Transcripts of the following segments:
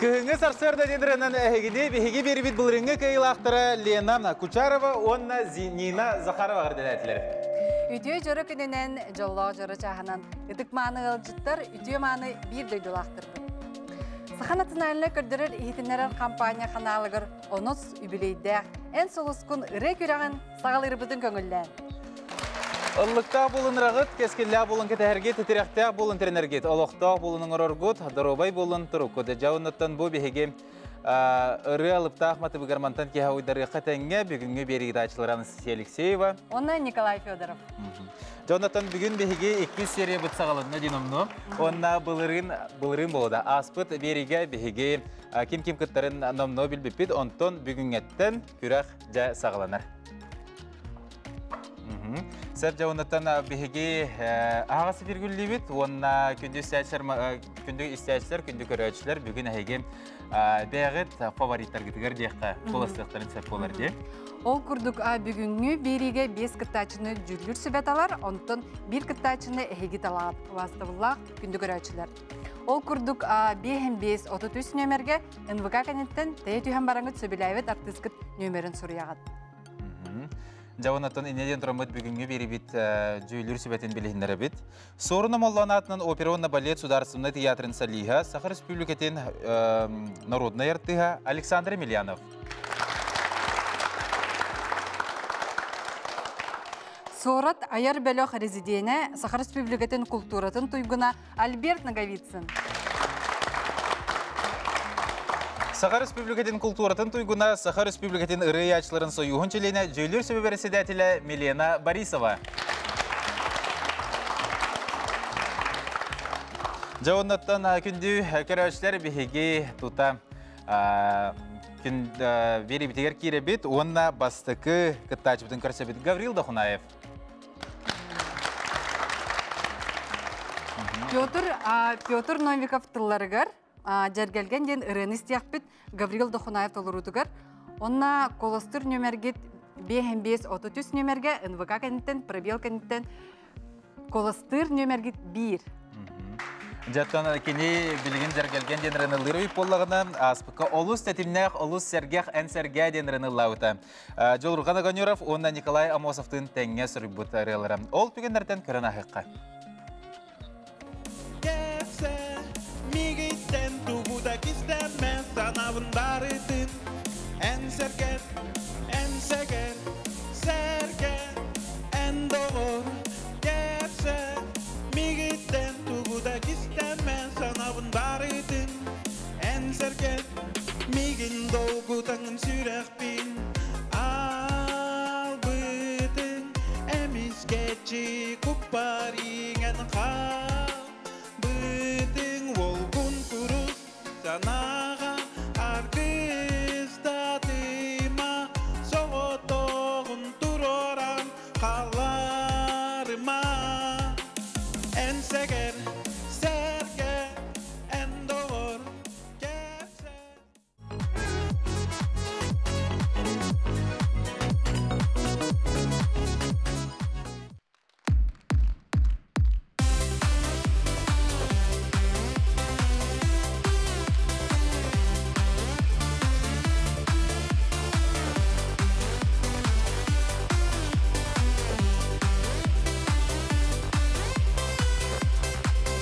Кыһыҥҥы сарсыарда диэн ырыанан эһигини биһиги биэрбит былырыыҥҥы кыайыылаахтара Лена Кучарова уонна Нина Захарова эҕэрдэлээтилэр. Үтүө дьоро күнүнэн, дьоллоох дьоро чааһынан ытык-мааны ыалдьыттар үтүө-мааны биир дойдулаахтарбыт. Саха национальнай көрдөрөр иһитиннэрэр хампаанньа ханаалыгар онус үбүлүөйдээх Эн сулускун ырыа күрэҕин саҕалыырбытын көҥүллээн. Ыллыктаах буолун ыраҕыт, кэскиллээх буолун кэтэһэргит, тирэхтээх буолун тэринэргит, олохтоох буолун оҥороргут, доруобай буолун туруккут. Дьэ, бу биһиги ырыа алыптаах матыбыгар мантан киһи уйдарыахха тэҥҥэ бүгүҥҥү биэриидааччылар Анастасия Алексеева. Онна Николай Федоров. Дьоннотон бүгүн биһиги иккис сериябыт саҕаланна диэн омну. Онна былырыын былырыын болуда ааспыт биэриигэ биһиги ким-ким кыттарын номно билбиппит, онтон бүгүҥҥэттэн күрэх дьэ саҕаланар. Сэр дьэ биһиги аһаҕас эфиргүллүүбүт уонна күндү истээччилэр күндү истээччилэр, күндү көрөөччүлэр бүгүн эһиги бэйэҕит фавориттаргытыгар диэххэ куоластыахтарын сөп буолар дии. Ол курдук бүгүҥҥү биэриигэ биэс кыттааччыны дьүүллүүр сүбэ талар, онтон биир кыттааччыны эһиги талаҕыт убаастабыллаах күндү көрөөччүлэр. Ол курдук 5 33 нүөмэргэ НВК кэнниттэн тэйэ түһэн бараҥыт сөбүлээбит артыыскыт нүөмэрин суруйаҕыт. Дьэ, онтон инньэ диэн тураммыт бүгүҥҥү биэрибит дьүүллүүр сүбэтин билиһиннэрэбит. Суорун Омоллоон аатынан опера уонна балет Судаарыстыбаннай театрын солиһа, Саха Республикатын народнай артыыһа Александр Емельянов. Суорат айар бөлөх резиденэ Саха Республикатын култууратын туйгуна Альберт Ноговицын. Саха Республикатын култууратын туйгуна, Саха Республикатын ырыаячыларын союһун чилиэнэ Дьүүллүүр сүбэ председателэ Милена Борисова. Дьэ, оннуттан күндү көрөөччүлэр биһиги тута күн биэрибитигэр киирэбит уонна бастакы кыттааччыбытын көрсөбүт Гаврил Дохунаев. Петр, Петр Новиков тылларыгар Дьэргэлгэн диэн ырыаны истиэхпит Гаврил Дохунаев толоруутугар. Онна Колостур нөмергит 5 33 нөмерге НВК кэнниттэн, пробел кэнниттэн Колостыр нөмергит 1. Дьаттан кини билигин дьэргэлгэн диэн ырыныллыр үй буоллаҕына, ааспыкка олус тэтимнээх, олус сэргэх эн сэргээ диэн ырыныллаабыта. Дьулурҕан Огонеров уонна Николай Амосовтыын тэҥҥэ суруйбут ырыалара. Ол түгэннэртэн көрөн аһыахха. Кэпсэ, мигиттэн тугу да кистэммэ санаабын барытын. Эн сэргэр, эн сэгэр, сэргэ, эн доҕор. Кэпсэ, мигиттэн тугу да кистэммэ санаабын барытын. Эн сэргэр, мигин долгутаҥын сүрэхпин албытын. Эмискэччи куппар иҥэн хаалбытыҥ уолгун курус санааҕа аргыстатыма соҕотоҕун туруоран хаалларыма. Эн сэгэр, сэргэ, эн доҕор, кэпсэ.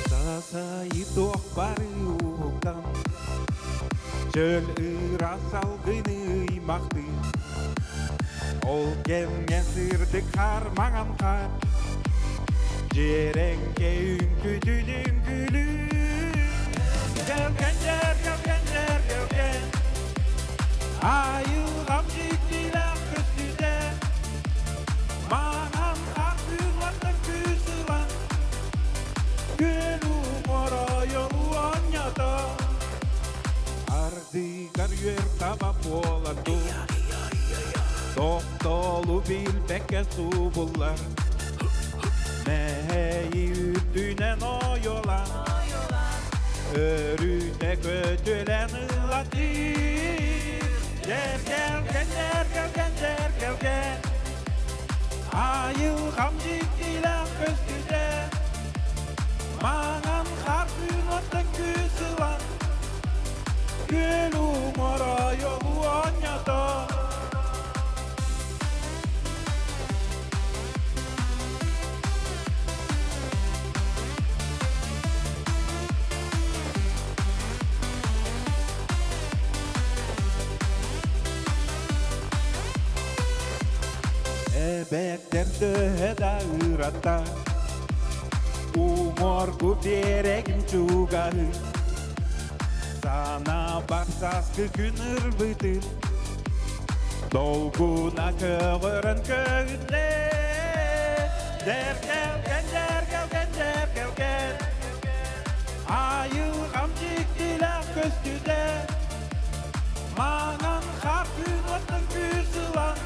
Сасайы туох бары уһуктан Чөл ыраас салгыны ыймахтыы Ол кэмҥэ сырдык хаар маҥан хаар Дьиэрэҥкэ үҥкүтүн үҥкүлүү Кэлгэннэр, кэлгэннэр, кэлгэн Айылҕам дьиктилээх көстүүтэ Маҥан хаар күн күүс ылан Күөл уу оонньото Ардыгар үөр таба буолар дуу Тохтолу билбэккэ субуллар Мэһэйи үрдүнэн ойолан Өрүтэ көтүлэн ылатыыр Дьэргэлгэн, дьэргэлгэн, дьэргэлгэн Айылҕам дьиктилээх көстүүтэ Маҥан хаар күн оттон күүс ылан. Эбэттер төһө да ыратта Уҥуоргу биэрэгим чугаһы Сана барсаскы күн ырбытын Долгуна көҕөрөн көһүннэ Дьэргэлгэн, дьэргэлгэн, дьэргэлгэн Айылҕам дьиктилээх көстүүтэ Маҥан хаар күн оттон күүс ылан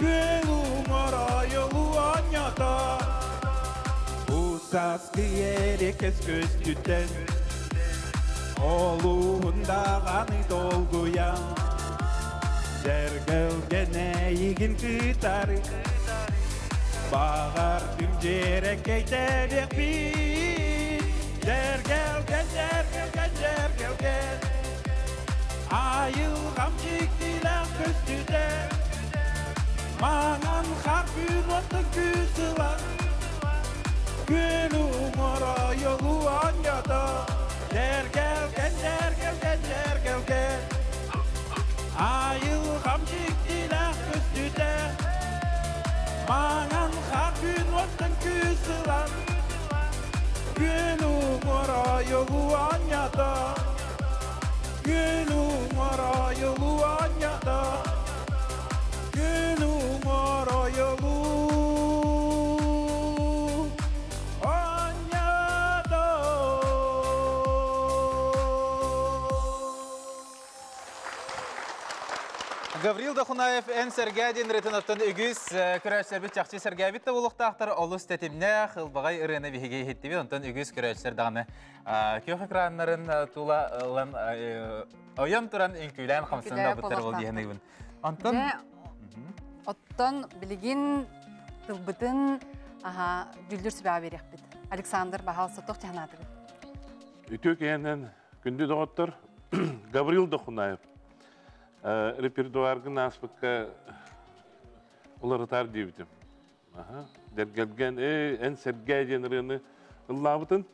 Күөл уҥуор ойолуу оонньото Бу сааскы эриэккэс көстүүттэн Олуһун даҕаны долгуйан Дьэргэлгэн эйигин кытары Баҕардым дьиэрэкэйдэриэхпин Дьэргэлгэн, дьэргэлгэн, дьэргэлгэн Айылҕам дьиктилээх көстүүтэ Маҥан хаар күн оттон күүс ылан Күөл уҥуор ойолуу оонньото Дьэргэлгэн, дьэргэлгэн, дьэргэлгэн Айылҕам дьиктилээх көстүүтэ Маҥан хаар күн оттон күүс ылан Күөл уҥуор ойолуу оонньото Күөл уҥуор ойолуу оонньото Күөл уҥуор ойолуу оонньото. Гаврил Дохунаев эн сэргээ диэн ырытын оттон үгүс көрөөччүлэрбит чахчы сэргээбит да буолуохтаахтар олус тэтимнээх ылбаҕай ырыаны биһиги иһиттибит онтон үгүс көрөөччүлэр даҕаны күөх экраннарын тула ылан ойон туран үҥкүүлээн хамсанан ылбыттар ол диэн ыйбын. Онтон Оттон билигин тылбытын аха дьүллүр сүбэҕэ биэриэхпит. Александр баһаалыста туох дьаһанаатыгыт? Үтүө киһинэн күндү доҕоттор Гаврил Дохунаев репертуаргын ааспыкка уларытаар диэбитим. Дьэргэлгэн, эй, эн сэргээ диэн ырыаны ыллаабытын.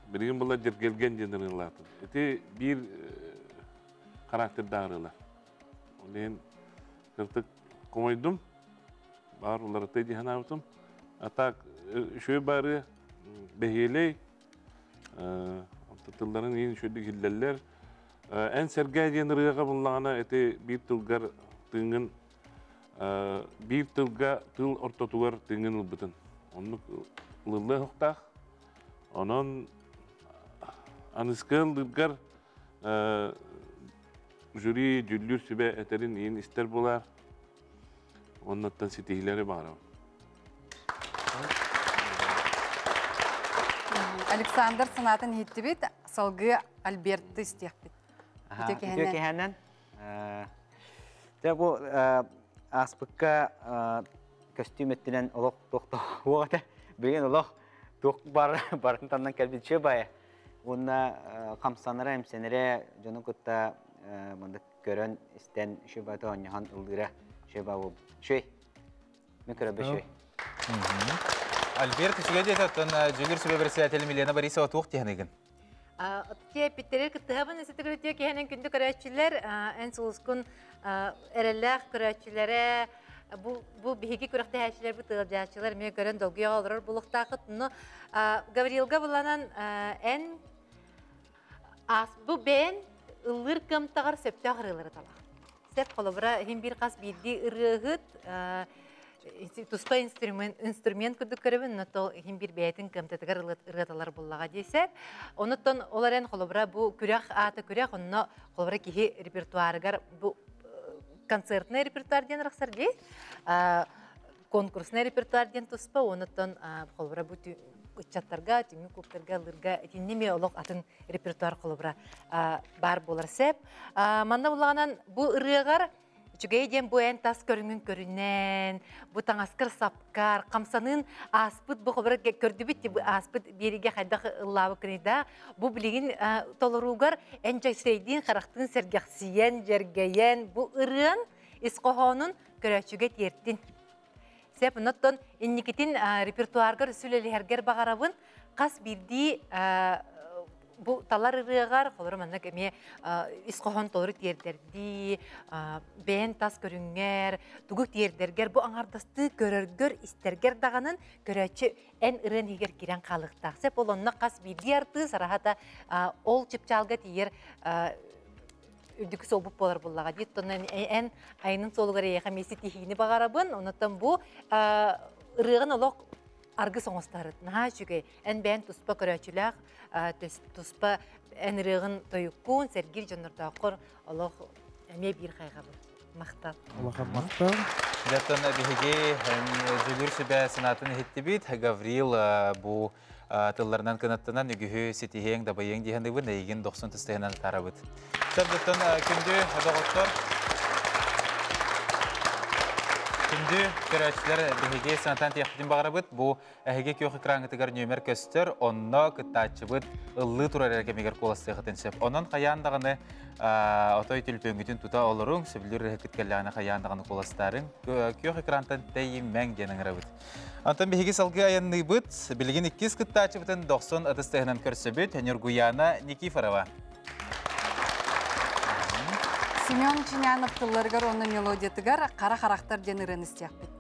Билигин була дьэргэлгэн диэн ырыалаатын. Ити биир характердаах ырыалар. Ол иһин кыртык хомойдум. Баар уларытыы дии санаабытым. А так үчүгэй баары бэһиэлэй тылларын иин үчүгэйдик иһиллэллэр. Эн сэргээ диэн ырыаҕа буллаҕына ити биир тылгар тыыҥҥын биир тылга тыл ортотугар тыыҥҥын ылбытын. Оннук ылыллыа суохтаах. Онон аныскы ыллыыргар жюри дьүүллүүр сүбэ этэрин иин истэр буолаар. Оннуттан ситиһиилэри баҕарабын. Александр санаатын иһиттибит, салгыы Альбертты истиэхпит. Үтүө киһинэн. Дьэ бу ааспыкка көстүүм өттүнэн олох туох туох этэ. Билигин олох туох бар барын таннан кэлбит үчүгэй баайа. Уонна хамсанара, эмсэнэрэ дьону кытта маннык көрөн, истэн үчүгэй баайта оонньоһон ыллыыра үчүгэй баа буолбут. Үчүгэй. Мен көрөбө үчүгэй. Альберт үчүгэй диэтэ, оттон дьүүллүүр сүбэ председателэ Милена Борисова туох диэхиныгын? Те питтерер кыттыһабын эсэтигэр киһинэн күндү көрөөччүлэр эн сулускун эрэллээх көрөөччүлэрэ бу бу биһиги күрэхтэһээччилэр бу тыалдьааччылар эмиэ көрөн долгуйа олорор булуктаахыт но Гаврилга буланан эн ас бу бэйэн ыллыыр кыамтаҕар сөптөөх ырыалары талах Сеп холобура иһин биир хас биирдии ырыаһыт туспа инструмент инструмент курдук көрөбүн, но то иһин биир бэйэтин кыамтатыгар ырыаталар буллаҕа диэсэ. Онуттан ол эрэн холобура бу күрэх аата күрэх, онно холобура киһи репертуарыгар бу концертный репертуар диэн арахсар дии. Конкурсный репертуар диэн туспа, онуттан холобура бу ыччаттарга, түмүк кубтарга ылырга итинни эмиэ олох атын репертуар холобура баар буолар сеп. Манна буллаҕынан бу ырыаҕар үчүгэй диэн бу эн тас көрүҥүн көрүнэн, бу таҥаскар сапкар, хамсаныын ааспыт бу холобура көрдүбүт бу ааспыт биэригэ хайдах ыллаабыккыный да, бу билигин толоруугар эн дьэсэйдиин харахтыын сэргэхсийэн, дьэргэйэн бу ырыан ис хоһоонун көрөөччүгэ тиэртин. Сеп, оттон инникитин репертуаргар сүлэлиһэргэр баҕарабын, хас биирдии Бу талар ырыагар холору маннык эмиэ ис хоһоон толору тиэрдэрдии, бэйэн тас көрүҥҥэр, тугу тиэрдэргэр, бу аҥардастыы көрөргөр, истэргэр даҕанын көрөөччү эн ырыан иһигэр кирэн хаалыахтаах. Сөп ол онно хас биирдии артыыс араһата ол чыпчаалга тиийэр үрдүкү суолбут буолар буллаҕа дии. Оттон эн айынын суолугар эйиэхэ эмиэ ситиһиини баҕарабын. Онуттан бу ырыаҕын олох аргыс оҥостарыт. Наһаа үчүгэй. Эн бэйэн туспа көрөөччүлээх, туспа эн ырыаҕын тойуккун, сэргиир дьоннордооххор олох эмиэ биир хайҕабыл. Махтал. Улахан махтал. Дьаттан биһиги Жүлүр сүбэ санаатын иһиттибит. Гаврил бу тылларынан кынаттынан үгүһү ситиһиэҥ, дабайыаҥ диэн ыбын, эйигин дохсун тыстыһынан тарабыт. Сөп күндү доҕоттор, күндү көрөөччүлэр, биһиги санатан тиэхпитин баҕарабыт. Бу эһиги күөх экраҥҥытыгар нүөмэр көстөр, онно кыттааччыбыт ыллыы турар эрэ кэмигэр куоластыахытын сөп. Онон хайаан даҕаны отой түлпүөҥҥүтүн тута олоруҥ, сөбүлүүр ыһыккыт кэллэҕинэ хайаан даҕаны куоластаарыҥ. Күөх экрантан тэйимэҥ диэн ыҥырабыт. Онтон биһиги салгыы айанныыбыт. Билигин иккис кыттааччыбытын дохсун ытыс тыаһынан көрсөбүт. Ньургуяна Никифорова. Семен Чинянов тылларыгар уонна мелодиятыгар «Қара харахтар» диэн ырыаны истиэхпит.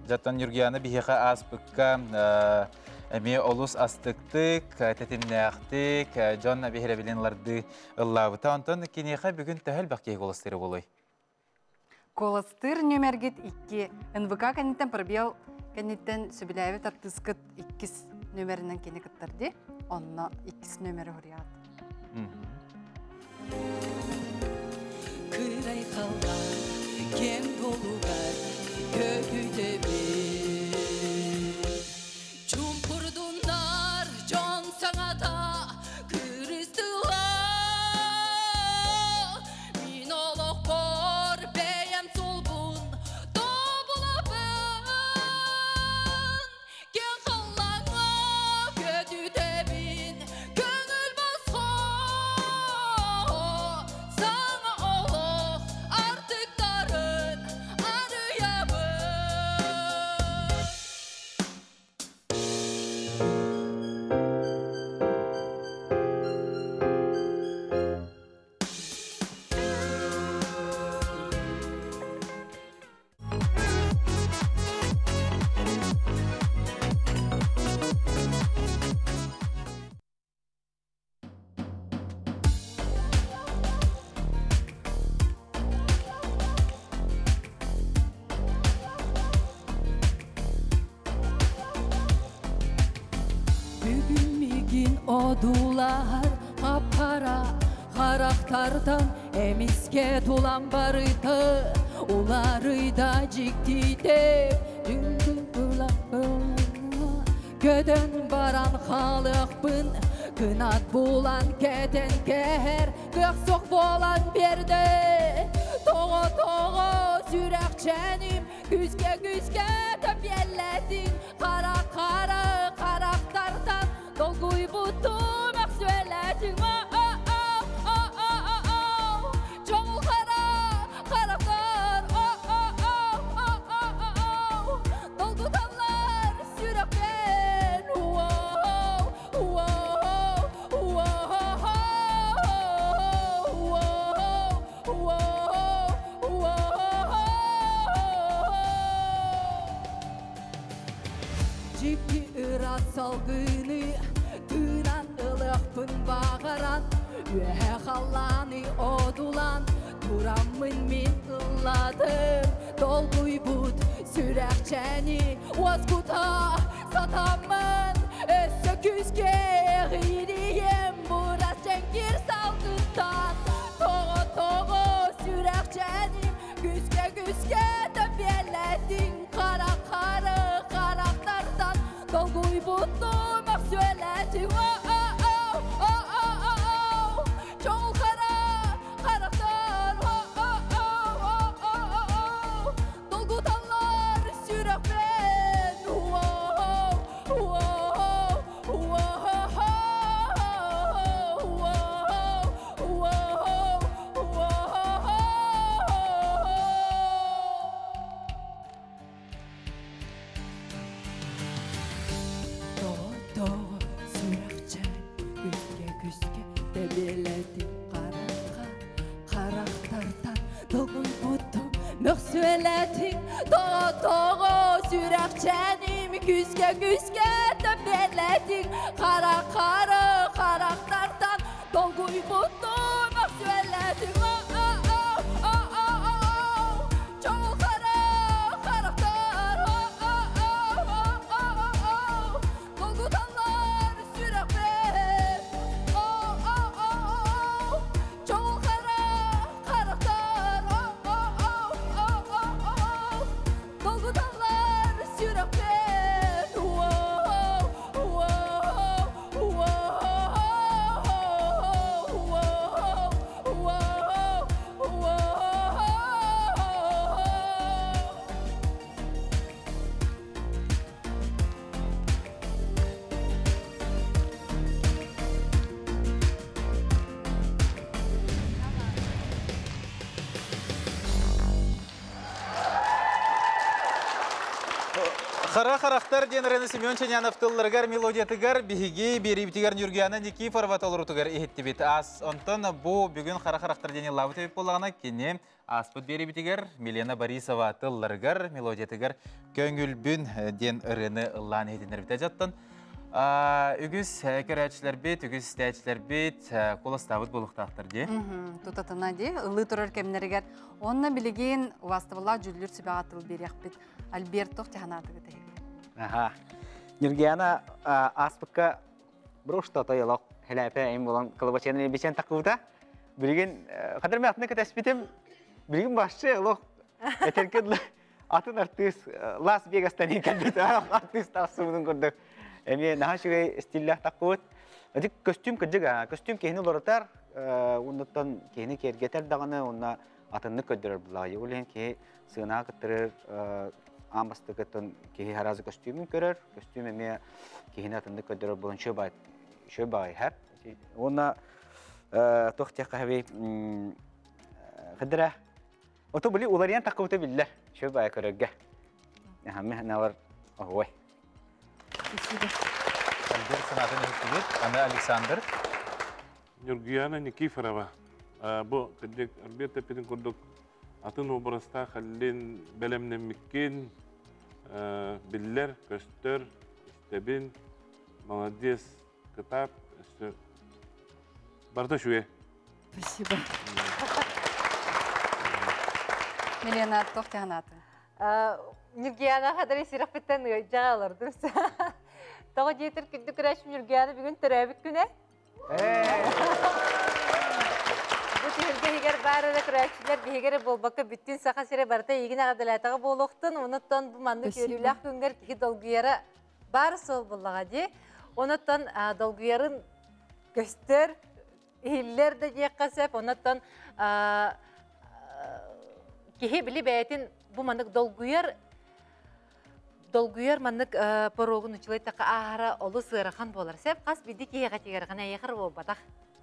Жаттан Ньургуяна биһиэхэ ааспыкка эмиэ олус астыктык, тэтимнээхтик, дьон биһирэбилин ыларды ыллаабыта. Онтон киниэхэ бүгүн төһө элбэх киһи куоластыыры буолуой? Куоластыыр нүөмэргит 2. НВК кэнниттэн пробел кэнниттэн сөбүлээбит артыыскыт иккис нүөмэринэн кини кыттар дии. Онно иккис нүөмэри хуруйаат. Кырай халлаан кең долугар көтүтөбүн. Чумпурдуннар дьон саҥата кырыстыла. Мин олохпор бэйэм суолбун тобулабын. Кең халлааҥҥа көтүтөбүн көҥүл босхо. Саҥа олох артыктарын арыйабын. Бүгүн мигин одуулар қапқара харахтардан эмиске тулам барыты уларыйда жиктитеп көдөн баран халыкпын кынат булан кетен кэһэр кых суох буолан биэрдэ тоҕо тоҕо сүрэхчэним күүскэ күүскэ төпиэллэтиҥ қара қара харахтартан долгуйбутум өксүөлэтиҥ. Чоҥул қара харахтар долгуталлар сүрэхпин. Жикки ырат салгыны тыынан ылыахпын бағаран үөһэ халлааны одулан тураммын мин ылладым долгуйбут сүрэхчэни уоскута сатаммын өссө күүскэ ирием бурас чэҥкир салгыттан тоҕо тоҕо сүрэхчэним күүскэ күүскэ төпиэлэтиҥ қара қара харахтартан долгуйбутум өксүөлэтиҥ. Чоҥул қара харахтар долгуталлар сүрэхпин. Тоҕо тоҕо сүрэхчэним Көстүбэтим харахха харахтартан долгуйбутум мөхсүөлэтиҥ тоҕо тоҕо сүрэхчэним күүскэ күүскэ тэбиэлэтиҥ хара хара харахтартан долгуйбутум мөхсүөлэтиҥ чоҕул хара харахтар долгуталлар сүрэхпин чоҕул хара харахтар долгуталлар сүрэхпин Хара харахтар диэн Рена Семен Чанянов тылларыгар, мелодиятыгар биһиги биэриибитигэр Ньургуяна Никифорова толорутугар иһиттибит. Ас онтон бу бүгүн Хара харахтар диэн ыллаабыт эбит буоллаҕына, кини ааспыт биэриибитигэр Милена Борисова тылларыгар, мелодиятыгар Көҥүлбүн диэн ырыаны ыллаан иһитиннэрбитэ дьаттан. Үгүс көрөөччүлэрбит, үгүс истээччилэрбит куоластаабыт буолуохтаахтар дии. Тутатына дии, ылыы турар кэмнэригэр. Онно билигин убаастабыллаах дьүүллүүр сүбэҕэ тыл биэриэхпит. Альберт туох тиһанаатыгыт эһиги? Аха. Ньургуяна ааспыкка брошта тойолох хэлээпэ эм болон кылыбачыаны бичен такыбыта. Билигин хадыр мен атына кэтэспитим. Билигин башчы олох этэргэ атын артыыс Лас Вегастан кэлбит артыыс тахсыбытын курдук. Эмиэ наһаа үчүгэй стиллээх таккыбыт. Ити көстүүм кырдьык көстүүм киһини уларытар, оннуттан киһини киэргэтэр даҕаны, онно атыннык көрдөрөр буллаҕа. Ол иһин киһи сыанаҕа кыттырыр аан бастакыттан киһи араас көстүүмүн көрөр, көстүүм эмиэ киһини атыннык көрдөрөр буолан үчүгэй баҕайы Уонна туох диэххэ хэбий хыдыра Ото били уларыйан таккыбыта биллэр. Үчүгэй баҕайы көрөргө. Аһаммы навар оһуой. Альберт санаатын иһиттигит. Аны Александр. Ньургуяна Никифорова. Бу кырдьык Альберт эппитин курдук атын образтаах халлин бэлэмнэммиккин биллэр, көстөр, истэбин. Молодец, кытаат, өссө барыта үчүгэй. Спасибо. Милена, туох тиһанаатын? Ньургуяна хадары сүрэхпиттэн ыалдьаҕа олордум. Тоҕо диэтэр күндү күрэш Ньургуяна бүгүн төрөөбүт күнэ. Бу түһүлгэ иһигэр баар эрэ көрөөччүлэр биһиги эрэ буолбакка бүттүүн Саха сирэ барыта эйигин эҕэрдэлээтэҕэ буолуохтун. Онуттан бу маннык үөрүүлээх күҥҥэр киһи долгуйара баар суол буоллаҕа дии. Онуттан долгуйарын көстөр, иһиллэр да диэххэ сөп. Онуттан киһи били бэйэтин бу маннык долгуйар долгуйар маннык порогун учулайтака ааһара олус ыарахан буолар. Сеп хас биирдии киһиэхэ тигэрҕин эйиэхэр буолбатах.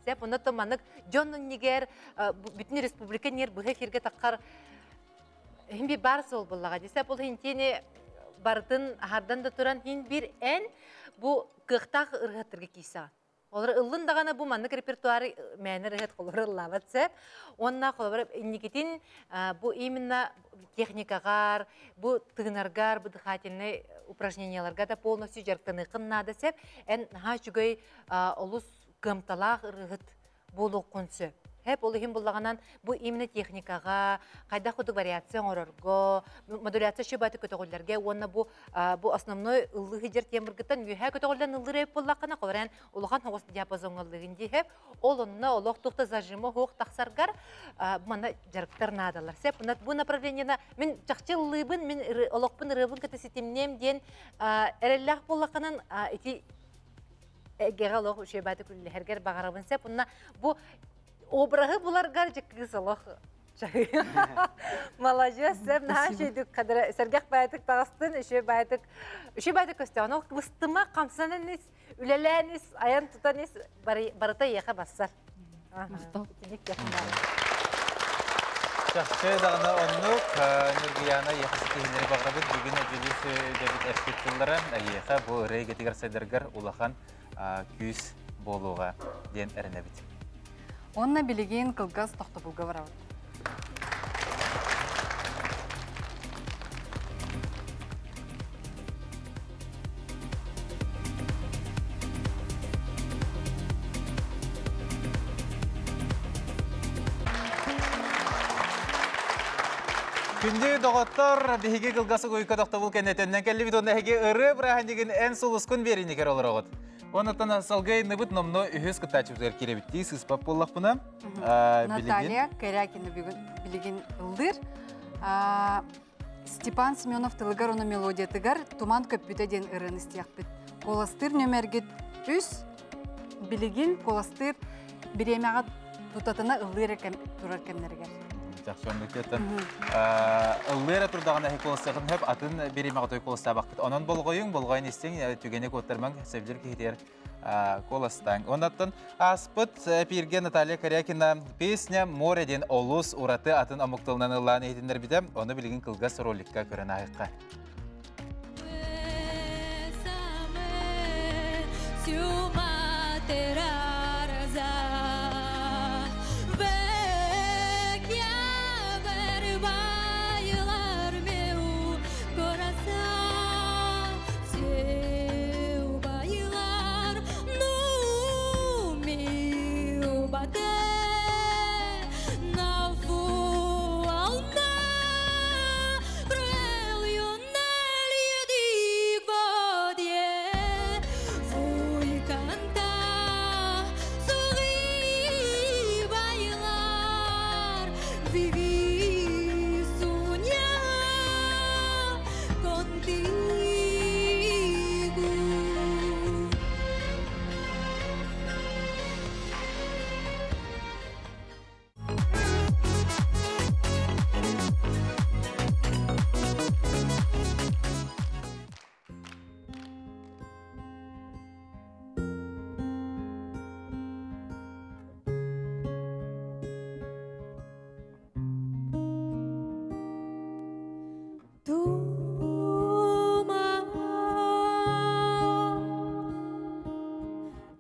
Сеп онно маннык дьон нигер бүтүн республика нер быһа эфирге таххар хин бир бар сол буллаҕа дии. Сеп ол хинтиини барытын аһардан да туран хин бир эн бу кыахтаах ырыһаттарга киисэҕин. Олор ыллын даҕаны бу маннык репертуары мээнэ ырыһыт холобур ыллаабат сөп. Уонна холобур инникитин бу именно техникаҕар, бу тыынаргар, бу дыхательнай упражненияларга да полностью дьарыктаныаххын наада сөп. Эн наһаа үчүгэй олус кыамталаах ырыһыт буолуоххун сөп. Хэп ол иһин буллаҕынан бу именно техникаҕа, хайдах курдук вариация оҥорорго, модуляция шибаты көтөҕүллэргэ уонна бу бу основной ыллыы сылдьар тембргыттан үөһээ көтөҕүллэн ыллыыр эбит буоллаххына, холорен улахан соҕус диапазоҥҥа ыллыыгын дии ол онно олох туох да зажима суох тахсаргар манна дьарыктар наадалар. Сеп бу направлениена мин чахчы ыллыыбын, мин олохпун ырыабын кытта ситимниэм диэн эрэллээх буоллаххынан ити эйгэҕэ олох үчүгэйбааты күллэһэргэр баҕарабын сеп уонна бу обраһы буларгар дьэ кыыс олох маладьыас сеп наһаа үчүгэйдик кадра сэргэх баайтык таҕыстын үчүгэй баайтык үчүгэй баайтык көстөҕүн ол быстыма хамсанан ис үлэлээн ис айан тутан ис барыта эйиэхэ бассар. Чахчы даҕаны оннук Ньургуяна эйиэхэ ситиһиилэри баҕарабыт. Бүгүн Дьулус Дэбит эппит тыллара эйиэхэ бу ырыа эйгэтигэр сайдаргар улахан күүс буолуоҕа диэн эрэнэбит. Онна билигин кылгас тохтобулга барабыт. Күндү доҕоттор, биһиги кылгас угуйка тохтобул кэннэтэннэн кэллибит уонна эһиги ырыа бырааһынньыгын эн сулускун биэриини кэр олороҕут. Оннуттан салгыы ныбыт номно үһүс кыттааччыбытыгар киирэбиттии сыыспат буоллахпына. Наталья Корякина бүгүн билигин ыллыыр. Степан Семенов тылыгар уонна мелодиятыгар «Туман көппүтэ» диэн ырыаны истиэхпит. Куоластыыр нөмергит үс, билигин куоластыыр бириэмэҕэ тутатына ыллыыр турар кэмнэригэр. Жакшоннук ыллыыра турдаҕына эһи куоластыахын хөп атын бириэмэҕэ той куоластаабаккыт. Онон болҕойуҥ, болҕойун истиҥ, түгэни куоттармаҥ, сөбүлүүр киһитигэр куоластааҥ. Оннаттан ааспыт эпииргэ Наталья Корякина «Песня море» диэн олус ураты атын омук тылынан ыллаан иһитиннэрбитэ. Ону билигин кылгас роликка көрөн ааһыахха. Vivi soñar contigo. Туман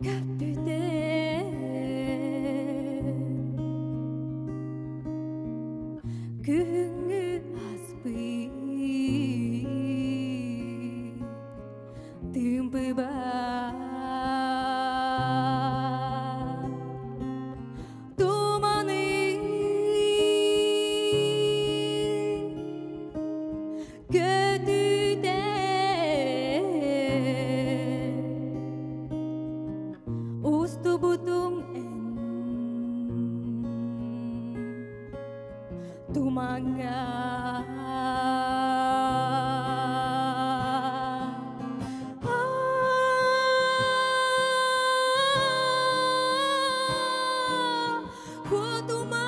көппүтэ күһүҥҥү аспыт тыымпыбар туманы көтүтэ устубутуҥ эн тумаҥҥа Куотума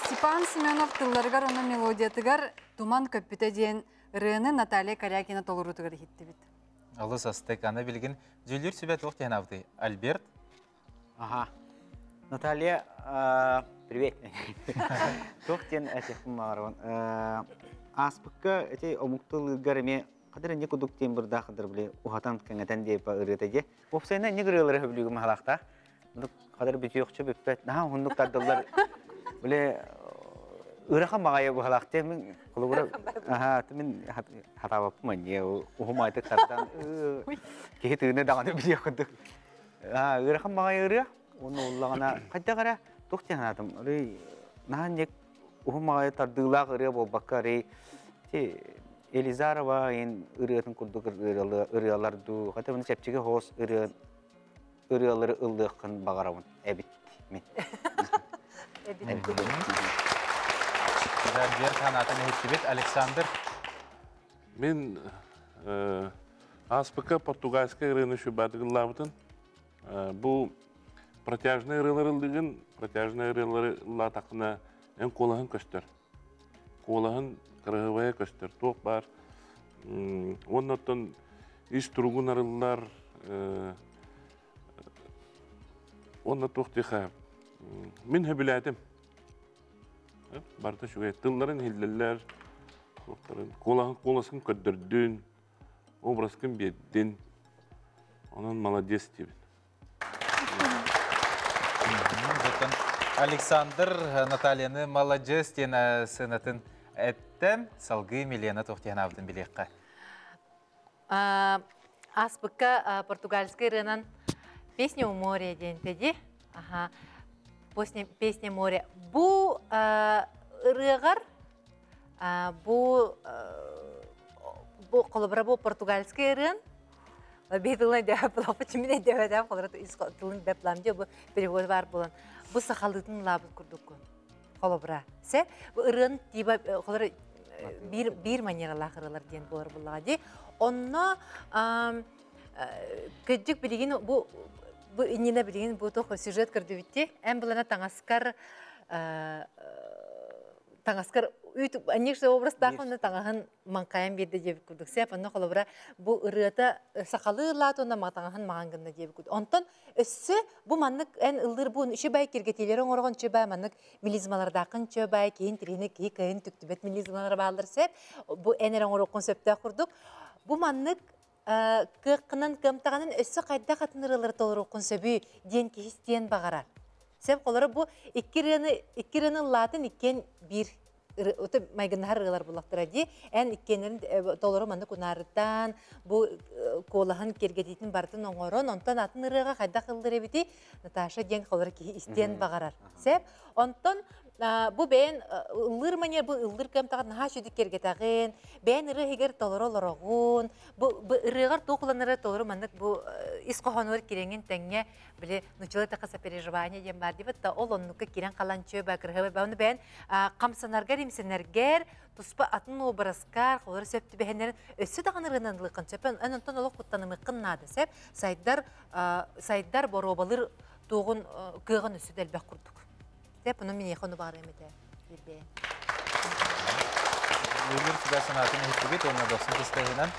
Степан Семенов тылларыгар уонна мелодиятыгар «Туман көппүтэ» диэн ырыаны Наталья Корякина толоруутугар иһиттибит. Олус астык. Аны билигин дьүүллүүр сүбэ туох диэн аабытый? Альберт? Ага. Наталья, привет. Туох диэн этиэхпин баҕарабын. Ааспыкка эти омук тылыгар эмиэ хадыр инник кудук диэн бырдаах хадыр били уһатан кэҥэтэн диэпа ырыата дии. Уопсайынан инник ырыалары хөбүлүүгүм хаалаахтаах. Хадыр бүтүөхчө бүппэт. Наһаа уһуннук тардыллар. Били ырахан маҕайа быһалаах диэн мин холобура аха мин хатаабаппын манньыа уһумаайтык тардан киһи тыыны даҕаны билиэх курдук. Ыарахан маҕайа ырыа. Уонна уллаҕына хайдах эрэ туох диэн санаатым. Арый наһаа инник уһун маҕайа тардыылаах ырыа буолбакка арый Елизарова ин ырыатын курдук ырыалар дуу, хотя бы чэпчэки хоос ырыа ырыалары ыллыаххын баҕарабын эбит мин. Альберт санаатын иһиттибит. Александр. Мин ааспыкка португальскай ырыаны шүбаатык ыллаабытын. Бу протяжный ырыалары ыллыгын, протяжный ырыалары ыллаатаххына эн куолаһын көстөр. Куолаһын кыраһыбайа көстөр. Туох баар. Уонна оттон ис туругун арыллар. Уонна туох диэхэ мин сөбүлээтим. Барыта үчүгэй. Тылларын иһиллэллэр. Куолаһын куоласын көрдөрдүн, образкын биэрдин. Онон молодец диибин. Александр Натальяны молодец диэн сыанатын эттэ. Салгыы Милена туох диэн билиэххэ. Аспыкка португальскай ырыанан «Песня у моря» диэн теди. Аха. «Песня моря». Бу ырыагар бу бу холобура бу португальскай ырыан бейтылын дэп чимин дэбэдэ холобура тылын бэплам бу перевод бар булан бу сахалытын лабыт курдуккун холобура се бу ырыан тиба холобура бир бир манералаах ырыалар диэн буолар буллаҕа ди онно кыдьык билигин бу бу иннинэ билигин бу тох сюжет көрдүбүтти эн булана таҥаскар таҥаскар үйт анньык образтаах онно таҥаһын маҥкайан биэрдэ диэбит курдук сеп онно холобура бу ырыата сахалыы ылаат онно таҥаһын маҥан гынна диэбит курдук онтон өссө бу маннык эн ыллыр бу үчүбай киргэтиилери оҥорогон үчүбай маннык мелизмалардаахын үчүбай киһин тирини киһи кыһын түктүбэт мелизмалар бааллар сеп бу эн эрэ оҥороккун сөптөөх курдук бу маннык кыаккынан кыамтаҕанын өссө хайдах атын ырыалары толоруоххун сөбүй диэн киһи истиэн баҕарар. Сеп холоро бу икки ырыаны икки ырыаны ыллаатын иккиэн биир майгыннаһар ырыалар буллахтара ди эн иккиэннэрин толору маннык унаарыттан бу куолаһын киргэтиитин барытын оҥорон онтон атын ырыаҕа хайдах ыллыр эбити Наташа диэн холоро киһи истиэн баҕарар. Сеп онтон бу бэйэн ыллыр манер бу ыллыр кыамтаҕын наһаа сүдүк киргетэҕин бэйэн ырыа иһигэр толоро олороҕун бу ырыаҕар туох уланары толору маннык бу ис хоһоонугар кирэҥин тэҥҥэ били нуччалыы таха сопереживание диэн баар дибит да ол оннукка кирэн халан чүө ба кырыһыбай ба ону бэйэн хамсанаргар имсэнэргэр туспа атын образкар холор сөп түбэһэннэрин өссө даҕаны ырыанан ылыаххын сөп эн онтон олох куттанымыаххын наада сеп сайдар сайдар боруобалыр туоҕун кыаҕын өссө да элбэх курдук сеп ону миниэхэ ону баҕарыам этэ билбэйэн. Өмір сүбә санаатын иһиттибит, уонна дохсун тыстыһынан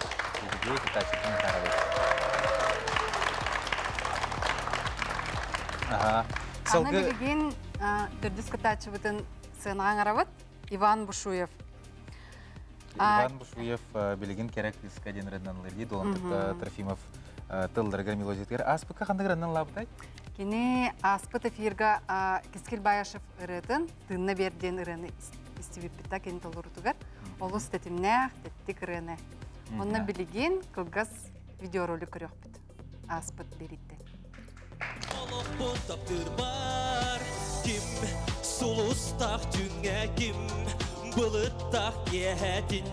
биһиги кытааччытын атаарабыт. Аха. Аны билигин төрдүс кытааччыбытын сыанаҕа ыҥырабыт Иван Бушуев. Иван Бушуев билигин керек кыыска диэн ырыанан ылыр Долан Трофимов тылларыгар мелодиятыгар ааспыкка ханнык ырыанан ылаабытай? Кини ааспыт эфирга Кискил Баяшев ырыатын «Тыынна бер» диэн ырыаны истибиппитта кини толорутугар. Олус тэтимнээх, тэттик ырыаны. Онно билигин кылгас видеоролик көрүөхпүт. Ааспыт бериттен. Олохпун таптыыр ким сулустаах түҥҥэ ким былыттаах киэһэтин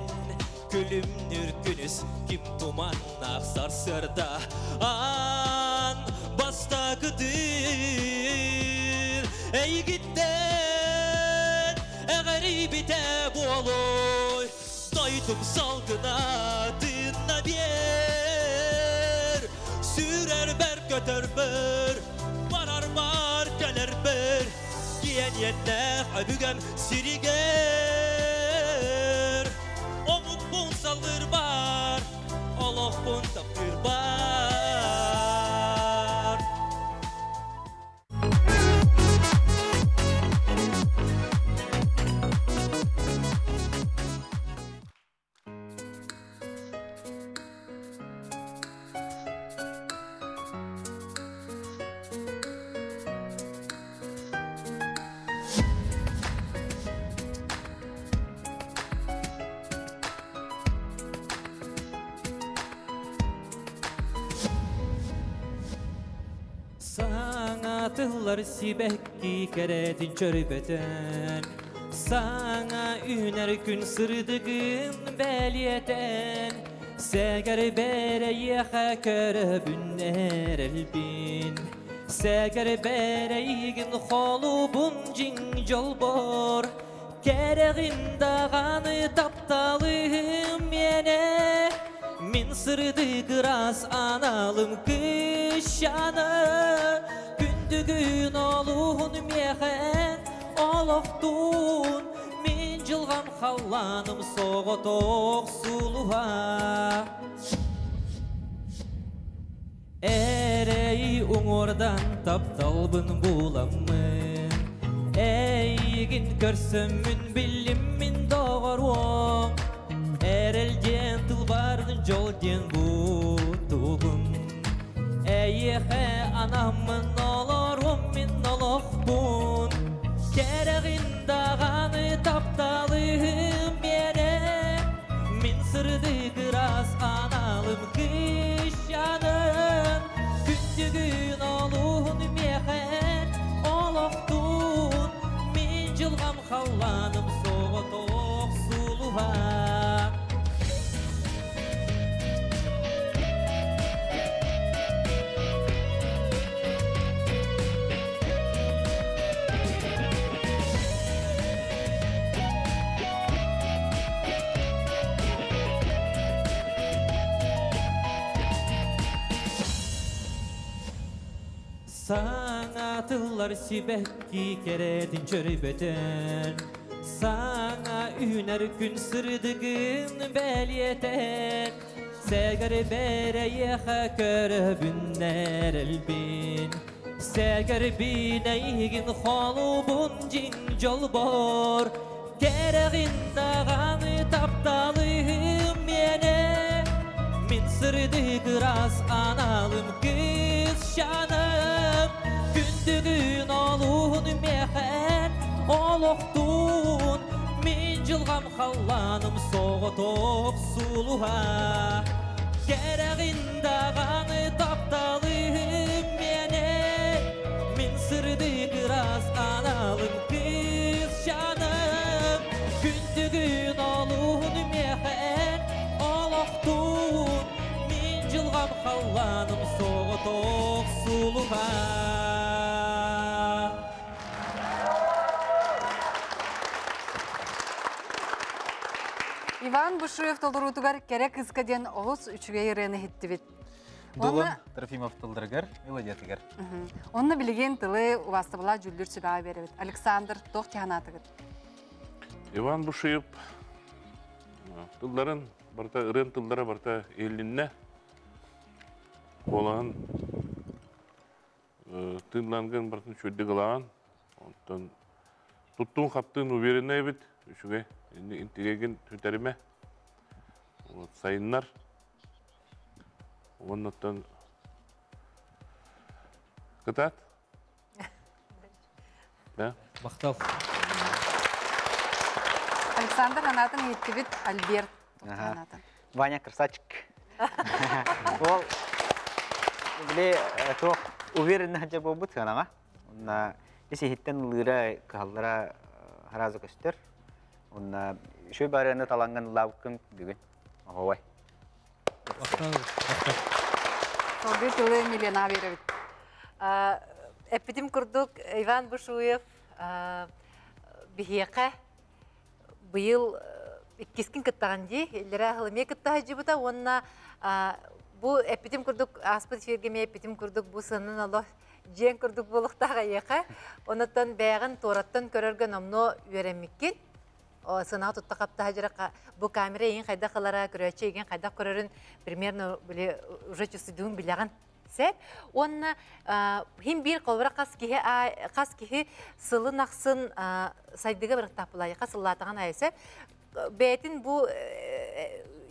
күлүмнүүр күнүс ким туманнаах сарсыарда аан бастакытын эйигиттэн эҕэрийбитэ буолуой дойдум салгына тыынна биэр сүүрэрбэр көтөрбөр барарбар кэлэрбэр Диэн өбүгэм сиригэр Омукпун салгырбар, олохпун таптыырбар. Саҥа тыллар сибэкки кэрэтин чөрбөтөн, Саҥа үүнэр күн сырдыгын бэлиэтэн, Сэгэр бэрэйиэхэ көрөбүн эрэлбин, Сэгэр бэрэйигин холубун дьиҥ дьолбор, Кэрэҕин даҕаны тапталым миэнэ, Мин сырдык ыраас аналым кыысчаана, Күндүгүн олуһун миэхэ олохтуун, Мин дьылҕам халлааным соҕотох сулуһа. Эрэй уҥуордан тапталбын буламмын, Эйигин көрсөммүн биллим мин доҕоруом, Эрэл диэн тыл барын дьол диэн бутугун. Эйиэхэ анаммын олоруом мин олохпун, Кэрэҕин даҕаны тапталыым миэнэ, Мин сырдык ыраас аналым кыысчааным, Күндүгүн олуһун миэхэ олохтуун, Мин дьылҕам халлааным соҕотох сулуһа. Саҥа тыллар сибэкки кэрэтин чөрбөтөн, Саҥа үүнэр күн сырдыгын бэлиэтэн, Сэгэр бэрэйиэхэ көрөбүн эрэлбин, Сэгэр эйигин холубун дьиҥ дьолбор, Кэрэҕин даҕаны тапталым миэнэ, Мин сырдык ыраас аналым кыысчааным, Күндүгүн олуһун миэхэ олохтуун, Мин дьылҕам халлааным соҕотох сулуһа. Кэрэҕин даҕаны тапталым миэнэ, Мин сырдык ыраас аналым кыысчааным, Күндүгүн олуһун миэхэ олохтуун, Мин дьылҕам халлааным соҕотох сулуһа. Иван Бушуев толоруутугар кэрэ кыска диэн олус үчүгэй ырыаны иһиттибит. Дулун Трофимов тылларыгар, мелодиятыгар. Онно билигин тылы убаастабыла дьүүллүүр сүбэҕэ биэрэбит. Александр, туох тиһанаатыгыт? Иван Бушуев тылларын барыта, ырыан тыллара барыта иһилиннэ. Куолаһын тыынлангын барытын үчүгэйдик ылаҕын. Онтон туттуун хаптыын уверенный эбит, үчүгэй. Интириэгин сүтэримэ. Вот, сайыннар. Уоннаттан кытаат. Да? Махтал. Александр санаатын иһиттибит, Альберт санаатын. Ваня красавчик. Ол били туох уверенно сылдьар буолбут сыанаҕа. Онно ис иһиттэн ылыыра, кыһаллара сразу көстөр. Онно үчүгэй барыаны талаҥҥын ылаабыккын бүгүн. Оһуобай. Салгыы тылы Милена биэрэбит. Эппитим курдук, Иван Бушуев биһиэхэ быйыл иккискин кыттаҕын дии, иллэрээ сыл эмиэ кытта сылдьыбыта уонна бу эппитим курдук, ааспыт эфиргэ эмиэ эппитим курдук, бу сыанан олох Дьиэн курдук буолуохтаах эйиэхэ. Онуттан бэйэҕин туораттан көрөргө номнуо үөрэммиккин. Сыанаҕа тутта хапта сылдьар бу камера эйигин хайдах ылара, көрөөччү эйигин хайдах көрөрүн примерно били уже чувствуйдуун билэҕин. Сеп. Уонна хим биир холобура хас киһи хас киһи сылын ахсын сайдыга барыктаах булаайы хас сыллаатаҕын айы сеп. Бэйэтин бу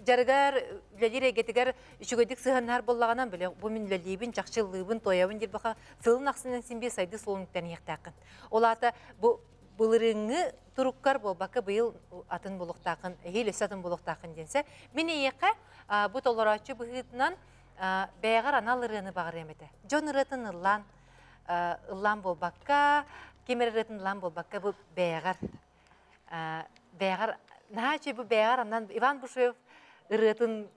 дьарыгар үлэлиир эйгэтигэр үчүгэйдик сыһыаннаһар буоллаҕына, били бу мин үлэлиибин, чахчы ыллыыбын, туойабын диир баха сылын ахсынан син биир сайдыы суолун үктэниэхтээххин. Ол аата бу былырыыҥҥы туруккар буолбакка быйыл атын буолуохтааххын, эһиил өссө атын буолуохтааххын диэн сэ. Мин эйиэхэ бу толорооччу быһыытынан бэйэҕэр анал ырыаны баҕарыам этэ. Дьон ырыатын ыллаан ыллаан буолбакка, ким эрэ ырыатын ыллаан буолбакка бу бэйэҕэр бэйэҕэр наһаа үчүгэй бу бэйэҕэр анан Иван Бушуев ырыатын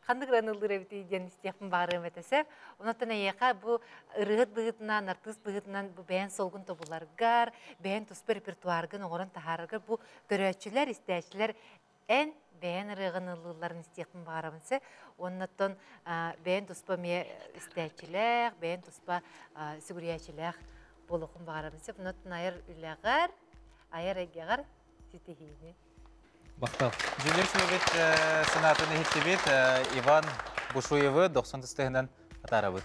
ханнык ырыаны ыллыыр эбитий диэн истиэхпин баҕарыам этэ сөп. Онон эйиэхэ бу ырыаһыт быһыытынан, артыыс быһыытынан бу бэйэн суолгун тобуларгар, бэйэн туспа репертуаргын оҥорон таһаараргар бу көрөөччүлэр, истээччилэр эн бэйэн ырыаҕын ыллыылларын истиэхпин баҕарабын сэ. Оннуттан бэйэн туспа эмиэ истээччилээх, бэйэн туспа сүгүрүйээччилээх буолуохпун баҕарабын сөп. Оннуттан айар үлэҕэр, айар эйгэҕэр ситиһиини. Махтал. Дьүүллүүр сүбэбит санаатын иһиттибит. Иван Бушуевы 90 тыстыһынан атаарабыт.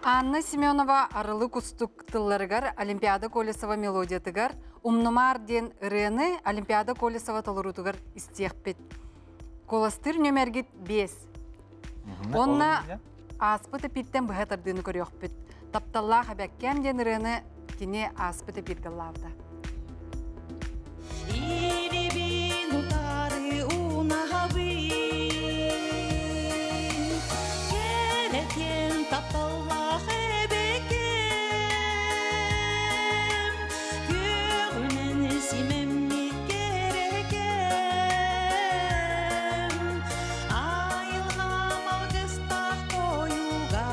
Анна Семенова Арылы кустук тылларыгар Олимпиада Колесова мелодиятыгар Умнумаар диэн ырыаны Олимпиада Колесова толоруутугар истиэхпит. Куоластыыр нөмергит 5. Онна ааспыт эпииртэн быһа тардыыны көрүөхпүт. Тапталлаах эбэккэм диэн ырыаны кини ааспыт эпииргэ ыллаабыта. Илибин утары унаһабын, Кэрэтиэн тапталлаах эбэккэм, Күөҕүнэн симэммит кэрэкэм, Айылҕам алгыстаах тойуга,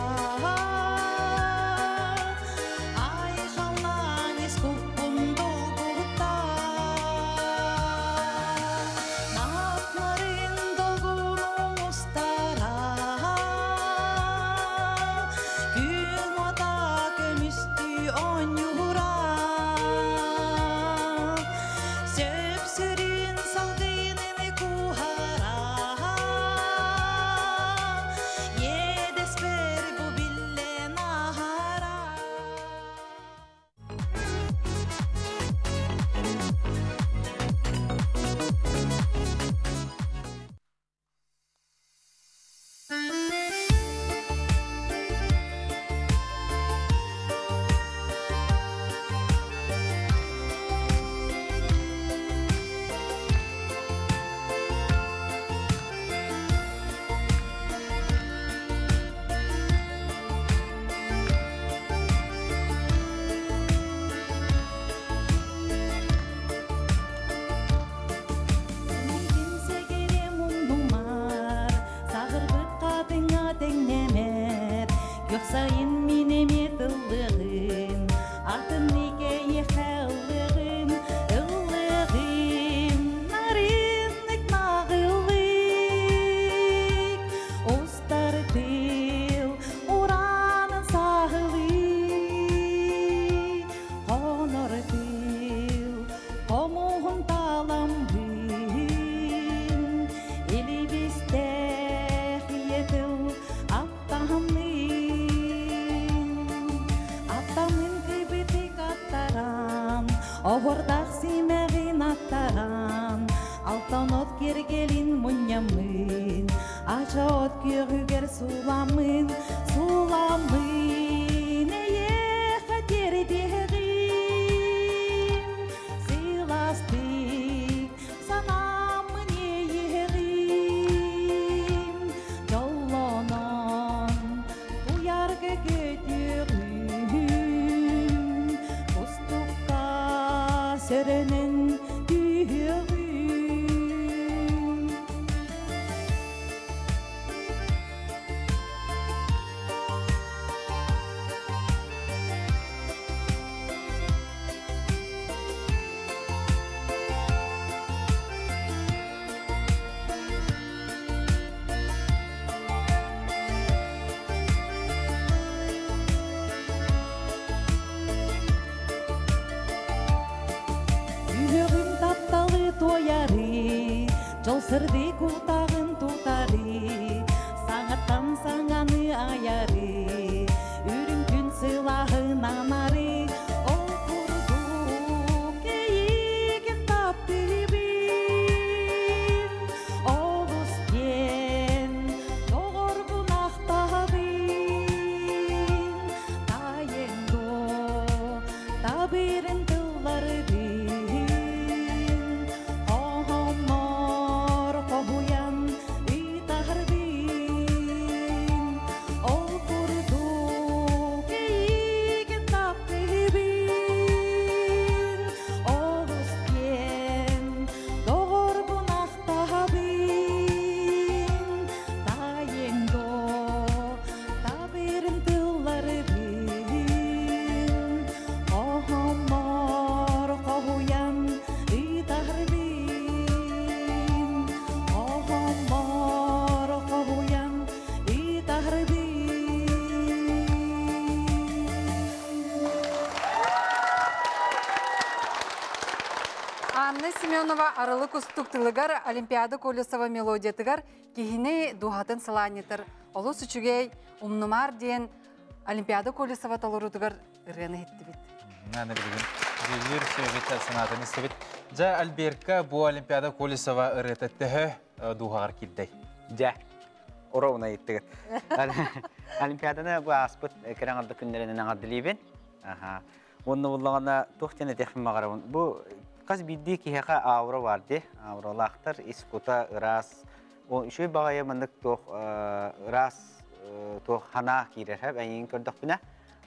Айхаллаан ис куппун долгутта. Наатнарын долгунун устара, Күн уота көмүстүү оонньуура. Сөп-сүрүн салгынын куһара, Иэдэспэр бу биллэн аһара. Миигин сэгэрим умнумар, Саҕырбыт хатыҥҥа тэҥнэмэр, Күөх сайын мин эмиэ тыллыгым, Атын эйиэхэ ыллыгым, ыллыгым, нарыннык наҕыллык. Устар тыл уранын саһылыы, Хонор тыл хомуһун таламбын, Илибистээх ийэ тыл аттаһымнын, Аттамын кыйбытык аттаран, Оһордах симэҕин аттаран, Алтан от киэргэлин мунньаммын, Ача от күөҕүгэр сууламмын, сууламмын, Эйиэхэ тиэрдиэҕим, сылаастык санааммын иэйиэҕим, Дьоллонон туйарга көтүөҕүм, Кустукка сөрөнөн түһүөҕүм. Сырдык утаҕын тутары, Саҥаттан саҥаны айары, Үрүҥ күн сылааһын анары, Ол курдук эйигин таптыыбын. Олус диэн доҕорбун ахтабын. Тайын доо, табырын тылларбын, Хоһоммор хоһуйан ыытарбын. Ол курдук эйигин таптыыбын. Олус диэн доҕорбун ахтабын. Тайын доо, табырын тылларбын, Хоһоммор хоһуйан ыытарбын. Хоһоммор хоһуйан ыытарбын. Анна Семенова Арылы кустук тылыгар Олимпиада Колесова мелодиятыгар киһини дууһатын сылаанньытар олус үчүгэй умнумаар диэн Олимпиада Колесова толоруутугар ырыаны иһиттибит. Аны билигин дьүүллүүр сүбэбит санаатын истибит. Дьэ, Альберка бу Олимпиада Колесова ырыата төһө дууһаҕар киирдэй? Дьэ, ровно ыйыттыгыт. Олимпиаданы бу ааспыт кэрэ аҥарда күннэринэн аҥардылыыбын. Аха. Уонна буллаҕына туох диэн этиэхпин баҕарабын. Бу хас биирдии киһиэхэ аура бар дии. Ауралаахтар ис кута ыраас. Ол үчүгэй баҕайы маннык туох ыраас туох ханаа киирэр хэп эйигин көрдөхпүнэ.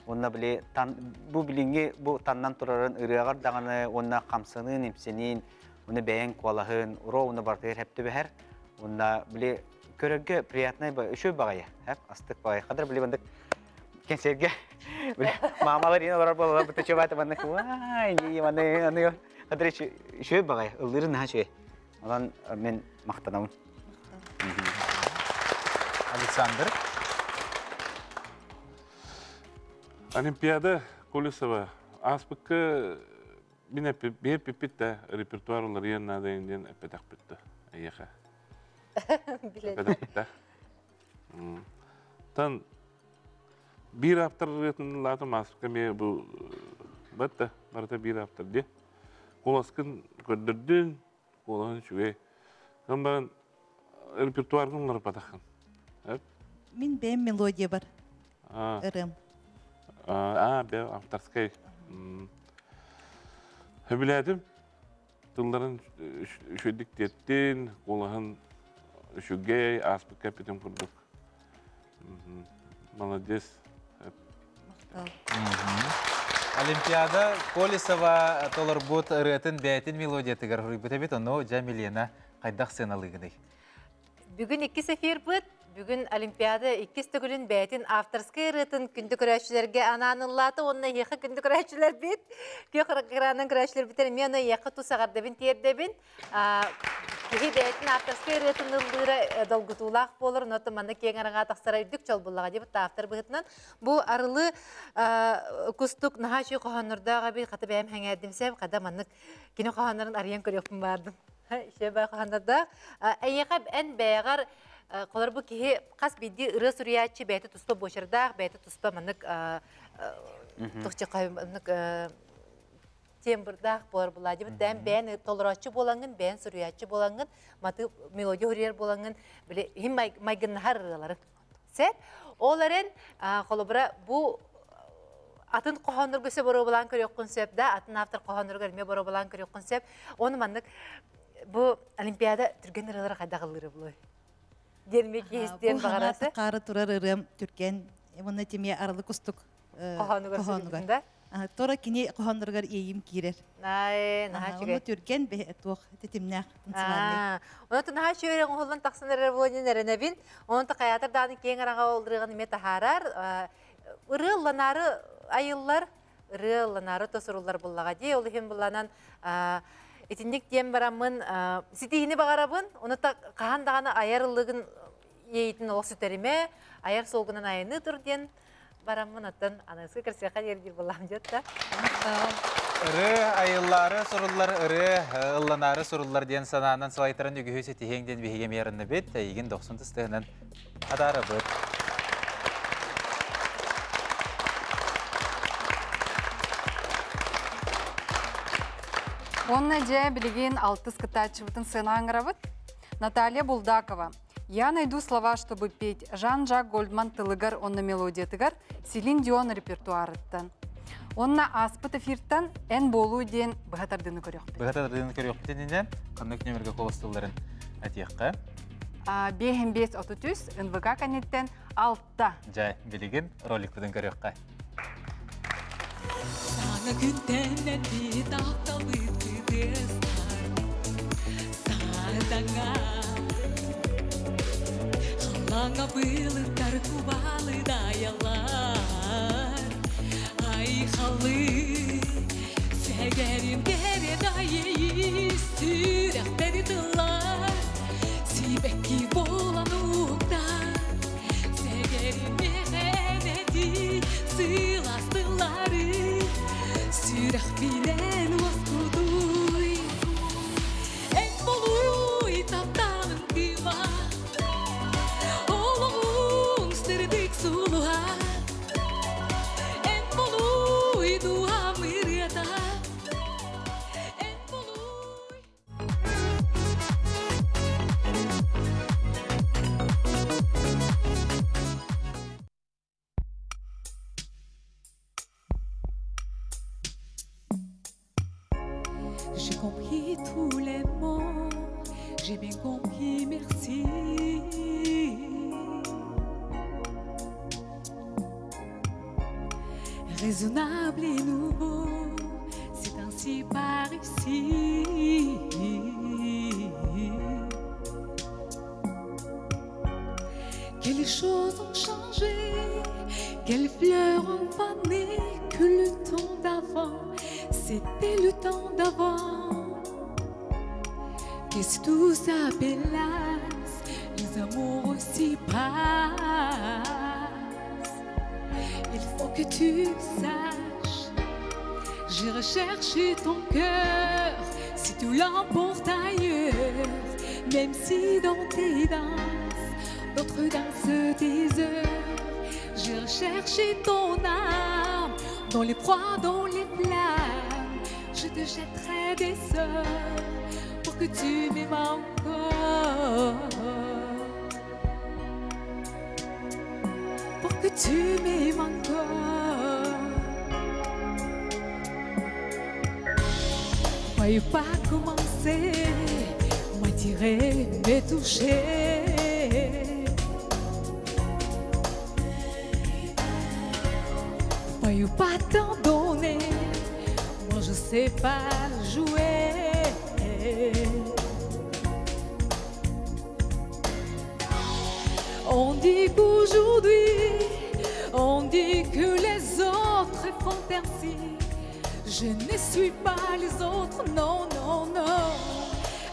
Уонна били тан, бу билиҥҥи бу таннан турарын ырыаҕар даҕаны уонна хамсаныын, имсэниин, уонна бэйэҥ куолаһын, ровно барытыгар хэп түбэһэр. Уонна били көрөргө приятнай үчүгэй баҕайы, хэп астык баҕайы. Хадыр били маннык кэнсиэргэ маамалар иин олорор буолалар быта чуобаата маннык уай дии маны аны хадыр үчүгэй баҕайы ыллыырын наһаа үчүгэй. Онон мин махтанабын. Александр. Олимпиада Колесова ааспыкка мин эппиппит да репертуар уларыйан наада диэн эппэтэхпит да эйиэхэ. Эппэтэхпит да. Тан биир автор ырыатын лаатым ааспыкка эмиэ бу батта барыта биир автор дии. Куоласкын көрдөрдүн, куолаһын үчүгэй. Эн баран репертуаргын уларыппатаххын. Мин бэйэм мелодия бар. Ырым. Аа, бэ авторскай. Сөбүлээтим. Тылларын үчүгдүк тиэттин, куолаһын үчүгэй, ааспыкка эппитим курдук. Молодец. Олимпиада Колесова толорбут ырыатын бэйэтин мелодиятыгар суруйбут эбит, ону дьэ Милена хайдах сыаналыыгыный? Бүгүн иккис эфирбыт. Бүгүн Олимпиада иккис төгүлүн бэйэтин авторскай ырыатын күндү көрөөччүлэргэ анаан ыллаата уонна эһиэхэ күндү көрөөччүлэрбит, күөх экранынан көрөөччүлэрбитин эмиэ аны эһиэхэ тус эҕэрдэбин тиэрдэбин. Киһи бэйэтин авторскай ырыатын ыллыыра долгутуулаах буолар, онон манна киэҥ араҥа тахсара үрдүк чолбуллаҕа диэбит автор быһыытынан. Бу арылы кустук наһаа үчүгэй хоһооннордоох эбит, хата бэйэм сэҥээрдим сэп, хата маннык кини хоһооннорун арыйан көрүөхпүн баардым. Шөбө хоһооннордоох. Эйиэхэ эн бэйэҕэр холор бу киһи хас биирдии ырыа суруйааччы бэйэтэ туспа буочардаах, бэйэтэ туспа маннык тухча маннык тембрдаах буолар булаа дибит бэйэн бэйэн толорооччу буолаҥҥын, бэйэн суруйааччы буолаҥҥын, маты мелодия суруйар буолаҥҥын, били иһин майгыннаһар ырыаларын. Сеп, ол эрэн холобура бу атын хоһооннорго сөп боруобалаан көрүөххүн сөп да, атын автор хоһоонноругар эмиэ боруобалаан көрүөххүн сөп. Оны маннык бу Олимпиада түргэн ырыалара хайдах ыллыыры булуй? Диэн ми киһистиэн баҕарасы. Хаары турар ырыам түргэн, уонна тимиэ арылы кустук хоһоонугар хоһоонугар. Да? Тора кини хоһоонноругар иэйим киирэр. Ай, наһаа Онно түргэн туох тэтимнээх танцевальный. Онон наһаа үчүгэй оҥоһуллан тахсан эрэр буолан эрэнэбин. Онон хайаатар дааны киэҥ араҥа олдырыгын эмиэ таһаарар. Ырыа ылланаары айыллар, ырыа ылланаары тосуруллар буллаҕа дии. Ол иһин булланан итинник диэн бараммын ситиһини баҕарабын. Ону хаһан даҕаны айар ыллыгын иэйитин олох сүтэримэ, айар суолгунан айаныы тур диэн. Бараммын оттон аныгыскы көрсүөххэ диэри диир буоллаҕым дьэ. Ырыа айыллаары суруллар, ырыа ылланаары суруллар диэн санаанан салайтаран үгүһү ситиһиэҥ диэн биһиги эмиэ арынныбыт. Эйигин дохсун тыстыһынан атаарабыт. Уонна дьэ билигин алтыс кыттааччыбытын сыана аңырабыт. Наталья Булдакова. Я найду слова, чтобы петь Жан-Жак Гольдман тылыгар онна мелодиятыгар Селин Дион репертуарыттан. Онна ааспыт эфиртан эн буолуу диэн быһа тардыыны көрүөхпүт. Быһа тардыыны көрүөхпүт иннинэ ханнык нөмерге холостулларын этиэххэ. 5 33 НВК кэнниттэн 6. Дьэ, билигин роликпытын көрүөххэ. Саҥа күнтэн эти тапталбыт кытыастар Саатаҥа Халлааҥҥа былыттар кубаалы дайаллар Айхалы Сэгэрим кэрэ дайыы сүрэхтэри тыллар Сибэкки буолан уктар Сэгэрим миэхэ сылаас тыллары Сүрэхпинэн уоскутуй Эн болуй тапталым кыыма Олоҕуҥ сырдык сулуһа Эн болуй дууһам ырыата Эн болуй J'ai compris tous les mots, j'ai bien compris, merci. Raisonnable et nouveau, c'est ainsi par ici. Quelles choses ont changé, quelles fleurs ont fané, que le temps d'avant, c'était le temps d'avant. Qu'est-ce que tout ça hélas, les amours aussi passent. Il faut que tu saches, j'ai recherché ton cœur, si tu l'emportes ailleurs, même si dans tes danses, d'autres dansent tes heures. J'ai recherché ton âme dans les proies, dans les flammes. Je te jetterai des sorts pour que tu m'aimes encore. Pour que tu m'aimes encore. Voyez pas commencer, m'attirer, me toucher. Voyez pas t'en donner, moi je sais pas jouer. On dit qu'aujourd'hui, on dit que les autres font ainsi. Je ne suis pas les autres, non, non, non.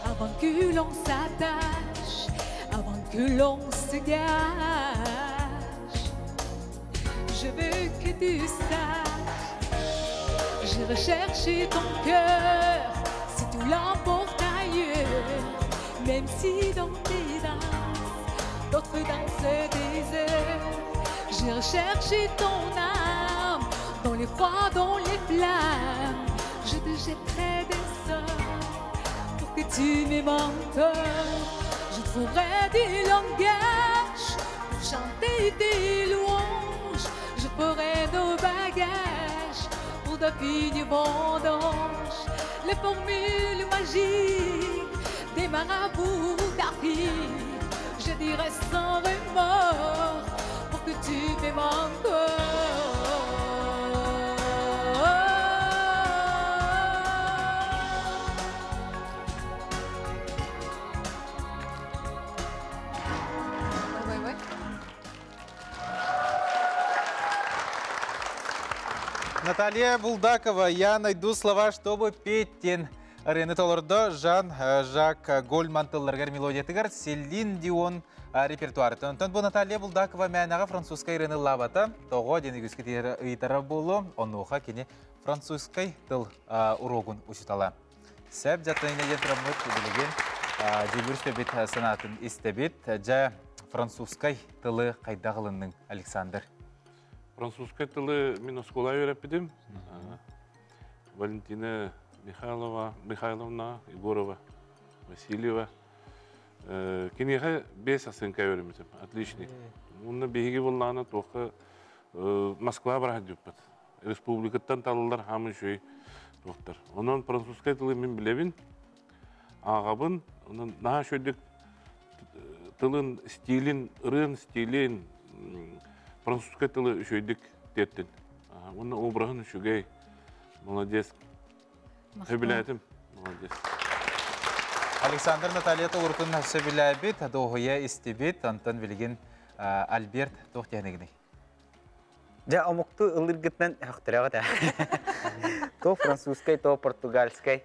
Avant que l'on s'attache, avant que l'on se gâche, je veux que tu saches, j'ai recherché ton cœur, si tu l'emportes ailleurs, même si dans tes danses, d'autres dansent des heures. J'ai recherché ton âme dans les froids, dans les flammes. Je te jetterai des sorts pour que tu m'aimes encore. Je trouverai des langages pour chanter des louanges. Je ferai nos bagages pour de fines vendanges. Les formules magiques des marabouts d'Afrique. Je dirai sans remords pour que tu m'aimes encore. Ой, ой, ой. Наталья Булдакова, я найду слова, чтобы петь диэн ырыаны толордо Жан Жак Гольман тылларыгар мелодиятыгар Селин Дион репертуарыттан. Онтон бу Наталья Булдакова мээнэҕэ французскай ырыаны ыллаабата. Тоҕо диэн үгүскэ ыйытара буолуо. Онуоха кини французскай тыл уруогун учутала. Сөп дьаттайына диэн тураммыт билигин дьүүллүүр сүбэбит санаатын истэбит. Дьэ, французскай тылы хайдах ылынныҥ, Александр? Французскай тылы мин оскуола үөрэппитим. Валентина Михайлова, Михайловна Егорова, Васильева. Киниэхэ бес оценка үөрэммитим. Отличник. Уонна биһиги буоллаҕына туохха Москва бараһа дьуппат. Республикаттан талылар хаамын үчүгэй туохтар. Онон французскай тылы мин билэбин, ааҕабын. Онон наһаа үчүгэйдик тылын стилин, ырыан стилин, французскай тылы үчүгэйдик тиэртин. Уонна обраһын үчүгэй. Молодец. Сөбүлээтим. Молодец. Александр Наталья толорутун сөбүлээбит, дуоһуйа истибит. Онтон билигин Альберт туох диэнигиний? Дьэ, омуктуу ыллыыргытынан өһөхтөрөҕүт ээ. То французскай, то португальскай.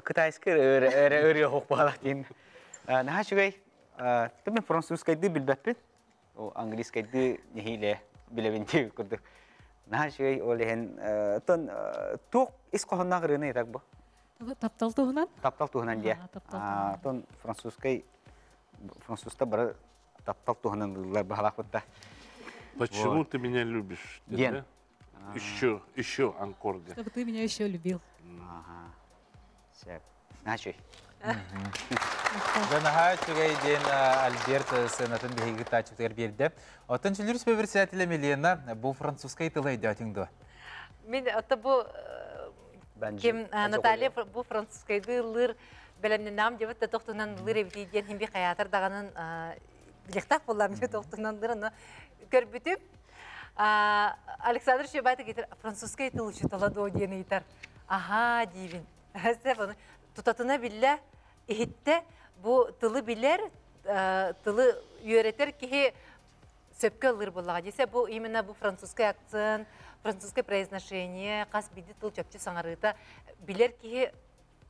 Кытайскай эрэ ырыа оһох буолар диэн. Наһаа үчүгэй. Мен французскайды билбэппин. О, английскайды нэһиилэ билэбин дии курдук. Наһаа үчүгэй ол иһин тон туох ис хоһоонноох ырыаны итак бу? Таптал туһунан? Таптал туһунан дии. Тон французскай французта бары таптал туһунан ыллар баһалаах Почему ты меня любишь? Ден. Еще, еще анкор. Чтобы ты меня еще любил. Ага. Сөп. Начуй. Наһаа үчүгэй диэн Альберт сценатын биһиги тааччытыгар биэрдэ. Оттон Чүлүр председателя Милена бу французскай тылы өйдөөтүҥ дуо? Мин ото бу ким Наталья бу французскайды ыллыыр бэлэмнэнэҕим диэбит да тохтунан ыллыыр эбитий диэн химби хайаатар даҕанын билиэхтээх буоллаам диэбит тохтунан ыллыыр ону көрбүтүм. Александр Шебатик ыйытар французскай тыл учуутала дуо диэн ыйытар. Аһаа диибин. Ону тутатына биллэ, иһиттэ. Бу тылы билэр, тылы үөрэтэр киһи сөпкө ыллыыр буоллаҕа дии. Бу именно бу французскай акцент, французское произношение, хас биирдии тыл чопчу саҥарыыта билэр киһи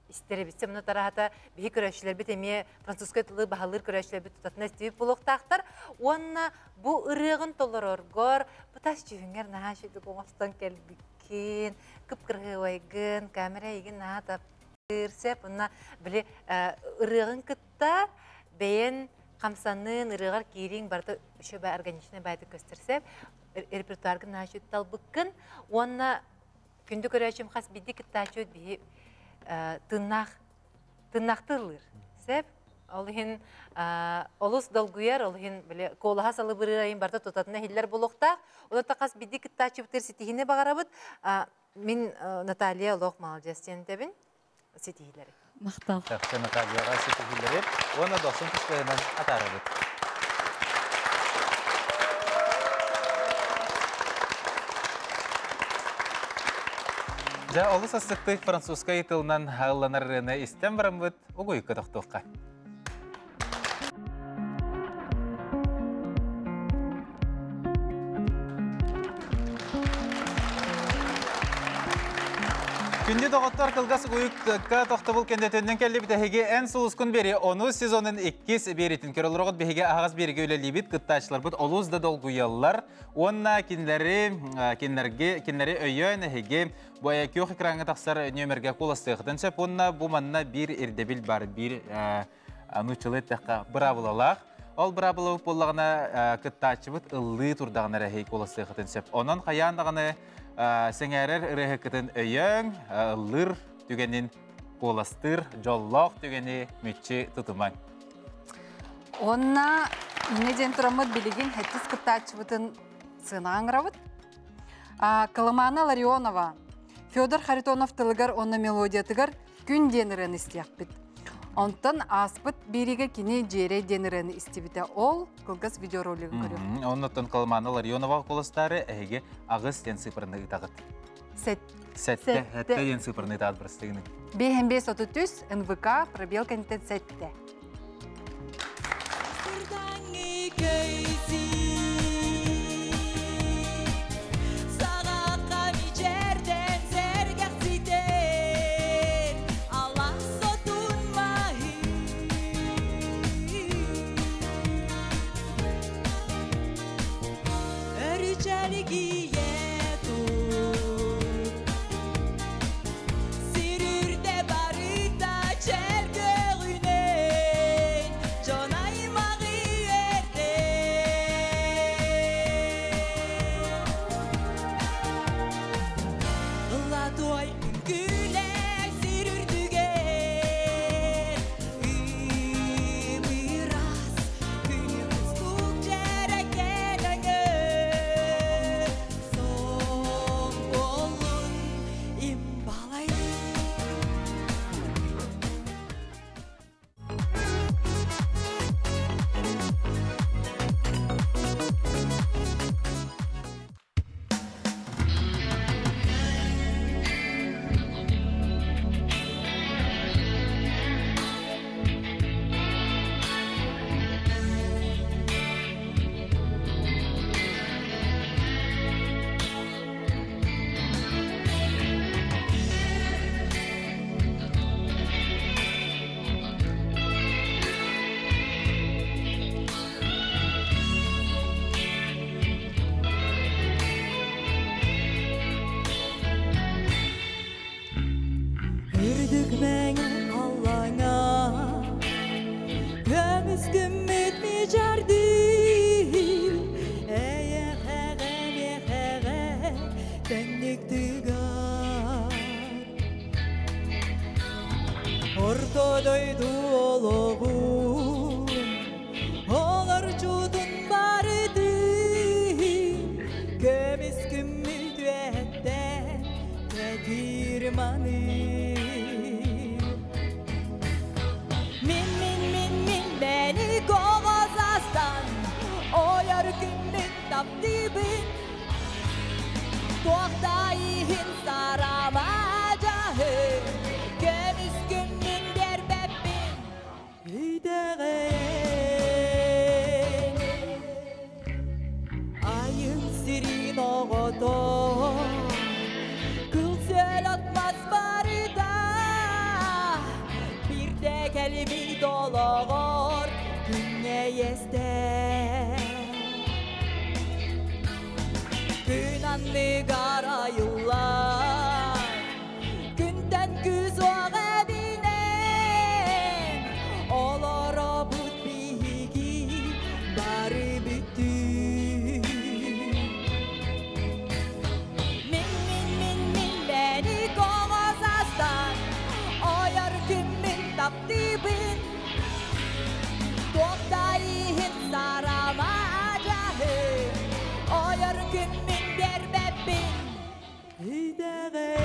истэр эбит. Мына тараһата биһи көрөөччүлэрбит эмиэ французскай тылы баһылыыр көрөөччүлэрбит тутатына истибит буолуохтаахтар. Уонна бу ырыаҕын толороргор бу тас дьүһүҥҥэр наһаа үчүгэй оҥостон кэлбиккин, кып-кырыһыабайгын, камера эйигин наһаа таптыыр, сөп. Уонна били ырыаҕын кытта бэйэн хамсаныын, ырыаҕар киирииҥ барыта үчүгэй органичнай баайдык көстөр сөп. Репертуаргын наһаа үчүгэй талбыккын. Уонна күндү көрөөччүм хас биирдии кыттааччы биһи тыыннаах тыыннаахты ыллыыр. Сөп. Ол иһин олус долгуйар, ол иһин били куолаһа салыбырыайын барыта тутатына иһиллэр буолуохтаах. Онон хас биирдии кыттааччыбытыгар ситиһиини баҕарабыт. Мин Наталья олох маладьыас диэн этэбин. Ситиһиилэри. Махтал. Чахчы Натальяҕа ситиһиилэри уонна дохсун түспэһинэн атаарабыт. Дьэ, олус астыктык французскай тылынан ылланар ырыаны истэн бараммыт угуйукка тохтуохха. Күндү доҕоттор кылгас угуйукка тохтобул кэннэтинэн кэллибит эһиги эн сулускун бери ону сезонун иккис беритин көрөлөрөҕүт биһиги аһаҕас биэригэ үлэлиибит кыттааччыларбыт олус да долгуйаллар уонна кинилэри кинилэрги кинилэри өйөөн эһиги бу күөх экраҥҥа тахсар нүөмэргэ куоластыахытын сөп уонна бу манна биир ирдэбил бар биир нууччалыы эттэххэ быраабылалаах. Ол быраабылабыт буоллаҕына кыттааччыбыт ыллыы турдаҕына эрэ эһиги куоластыаххытын сөп. Онон хайаан даҕаны сэҥээрэр ырыаһыккытын өйөөҥ, ыллыыр түгэнин куоластыыр дьоллоох түгэни мүччү тутумаҥ. Онна инньэ диэн тураммыт билигин хэттис кыттааччыбытын сыанаҕа ыҥырабыт. Колымана Ларионова, Федор Харитонов тылыгар уонна мелодиятыгар Күн диэн ырыаны истиэхпит. Онтон ааспыт биэриигэ кини Дьиэрэй диэн ырыаны истибитэ. Ол кылгас видеоролигы көрүөх. Оннуттан Колымана Ларионова куоластаары эһиги аҕыс диэн цифраны ыытаҕыт. Сет. Сэттэ. Сэттэ диэн цифраны ыытаҕыт бырастыгыны. 5 5 33 НВК пробел кэнниттэн сэттэ. Сырдаңы көйсі Сағаққа мичерден сәргәқситер. Чэлгийэ тур Сир үрдэ барыта чэл көҕүнэн Дьон аймаҕы үөрдэ Ылла-туой үҥкүүлэр сир үрдүгэр Ып-ыраас күнү кустук дьэрэкээн өҥөр Соҥ буоллун им балай. Үрдүк мэҥэ халлааҥҥа Көмүс күммүт мичээрдиир Эйэхэҕэ миэхэҕэ тэҥник тыгар Орто дойду олоҕун Олорчутун барытын Көмүс күммүт үөттэн Кэтиир маныыр Мин, мин, мин, мин бэни коҕос астан Ойор күммүн таптыыбын Туох да иһин сарама дьаһын Көмүс күммүн биэрбэппин Итэҕэйэн Айын сирин оҕото Кыл сөл отмас барыта Бирде кэлбит олоҕор Күҥҥэ иэстэ Күн анныгар айыллар Күнтэн күүс уох эбинэн Олоробут биһиги бары бүттүн Мин, мин, мин, мин бэни коҕос астан Ойор күммүн таптыыбын Туох да иһин сарама дьаһын Ойор күммүн биэрбэппин Итэҕэй.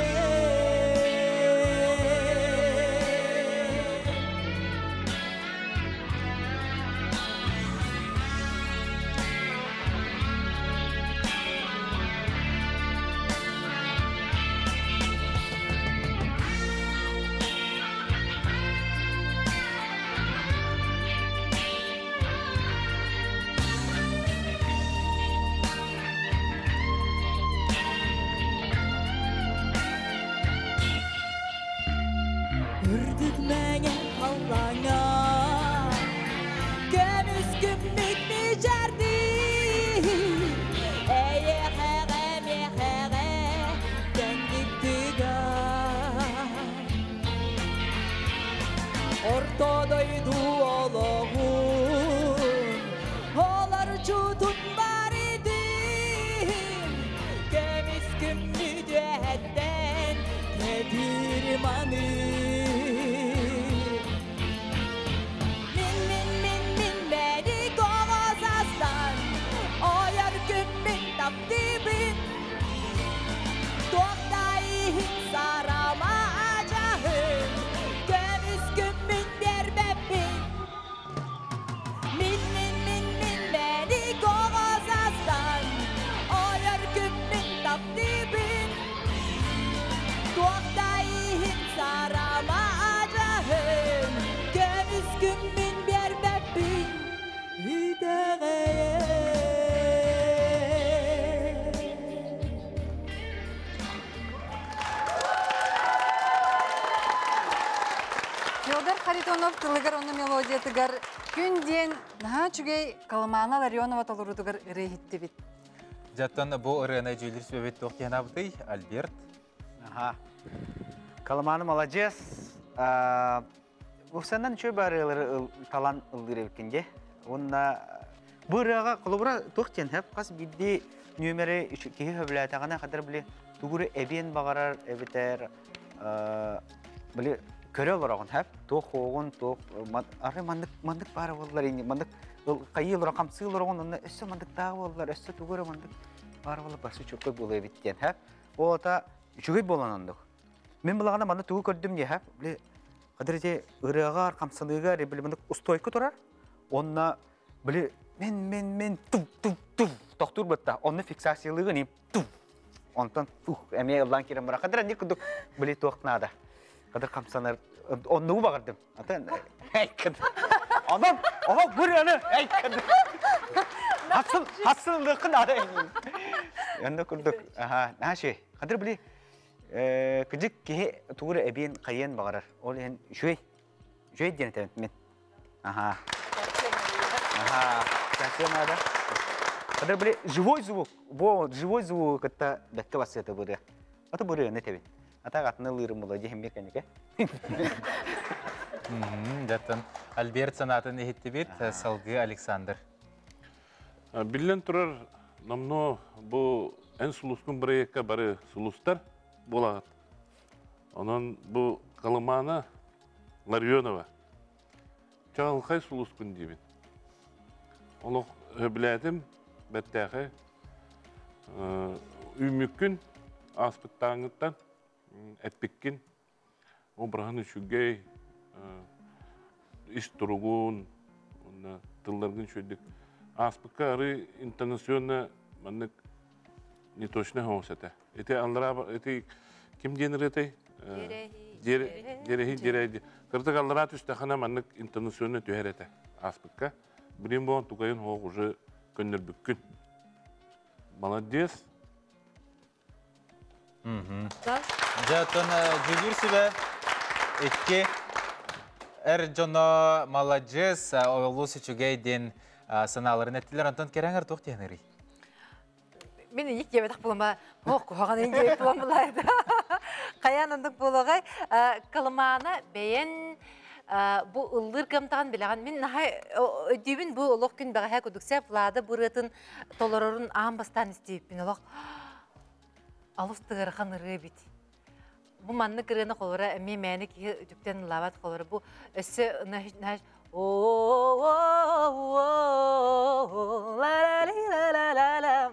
Үрдүк мэҥэ халлааҥҥа Көмүс күммүт мичээрдии Эйиэхэҕэ миэхэҕэ тэҥник тыгар Орто дойду олоҕун Олорчутун барытын Көмүс күммүт үөһэттэн кэтиир маныыр Мин, мин, мин, мин мэник оҕос астан Ойор күммүн таптыыбын Туох да иһин сарама дьаһын Көмүс күммүн биэрбэппин Мин, мин, мин, мин мэник оҕос астан Ойор күммүн таптыыбын Туох да иһин сарама дьаһын Көмүс күммүн биэрбэппин Итэҕэйэн. Федор Харитонов тылыгар уонна мелодиятыгар Күн диэн наһаа үчүгэй Калымаана Ларионова толоруутугар ырыа иһиттибит. Жаттан бу ырыаны дьүүллүүр сүбэбит туох диэн аабытый? Альберт. Аха. Калыманы молодец. Бу чөй барылары талан ылдыр эбиккин де. Онна бу ырыаға холобура туох диэн хэп хас бидди нүмери киһи хөбләтәгәнә хәдер били тугуры эбиен багарар эбитер били көрө олорогун хэп туох хоогун туох ары мандык мандык бары боллар инде мандык кайы олорог камсы олорогун онна өссө мандык дагы боллар өссө тугуры мандык бары боллар басы чөккөй боло эбит диэн хэп ота үчүгэй болон ондук мен булагана манда тугу көрдүм де хэп били кадыр же ырыагар камсыныгар били мындык устойку турар онна били мен мен мен ту ту ту тохтур батта онны фиксациялыгы ни ту онтон фух эме ыллан кирен бара кадыр ни кудук били туох надо кадыр камсанар онну багырдым ата анам ага бураны эй кадыр хасыл хасыллыкын ада Янда курдук аха наши кадыр били кыжык киһи тугура эбиен кайен багарар ол эн шуй шуй диэн этебин мен аха аха Красиво надо. Кадыр били живой звук. Бо живой звук это бәккә басты бу. Ата бу не тебин. Ата катны лырым була дихем меканика. Жаттан Альберт санатын ихиттибит, Салгы Александр. Биллен турар намно бу эн сулускун проектка бары сулустар булагат. Онон бу Калымана Ларионова. Чағылқай сулускун дейбин. Олох өбләдим, бәттәхе үмүккүн аспыттаңыттан әппиккин обраһын үчүгэй ис туругун тылларгын шөйдүк аспыкка ары интонационно маннык не точно хоосата эти аллара эти ким денер дерехи дерехи кыртык аллара түстахана маннык интонационно түһәрете аспыкка билин буон тукайын хоок уже көннөр бүккүн молодец. Жаттан дьүүллүүр сүбэ икки эр жоно молодец, ойлу сүчүгэй ден санааларын эттилер. Антон кереңер туох диэнери? Мен ик жебетак булама, ох, кухаган ин жебет булам булайды. Каян ондук булагай, калымана бэйэн бу ыллыр кымтаган билаган мен нахай өдүбүн бу олох күн багаха кудукса Влада бурытын толорорун аан бастан истейппин олох алыс тыгырхан ырыы бит. Бу манны кырыны холора эми мэни ки үтүктен лабат холора бу өссө наш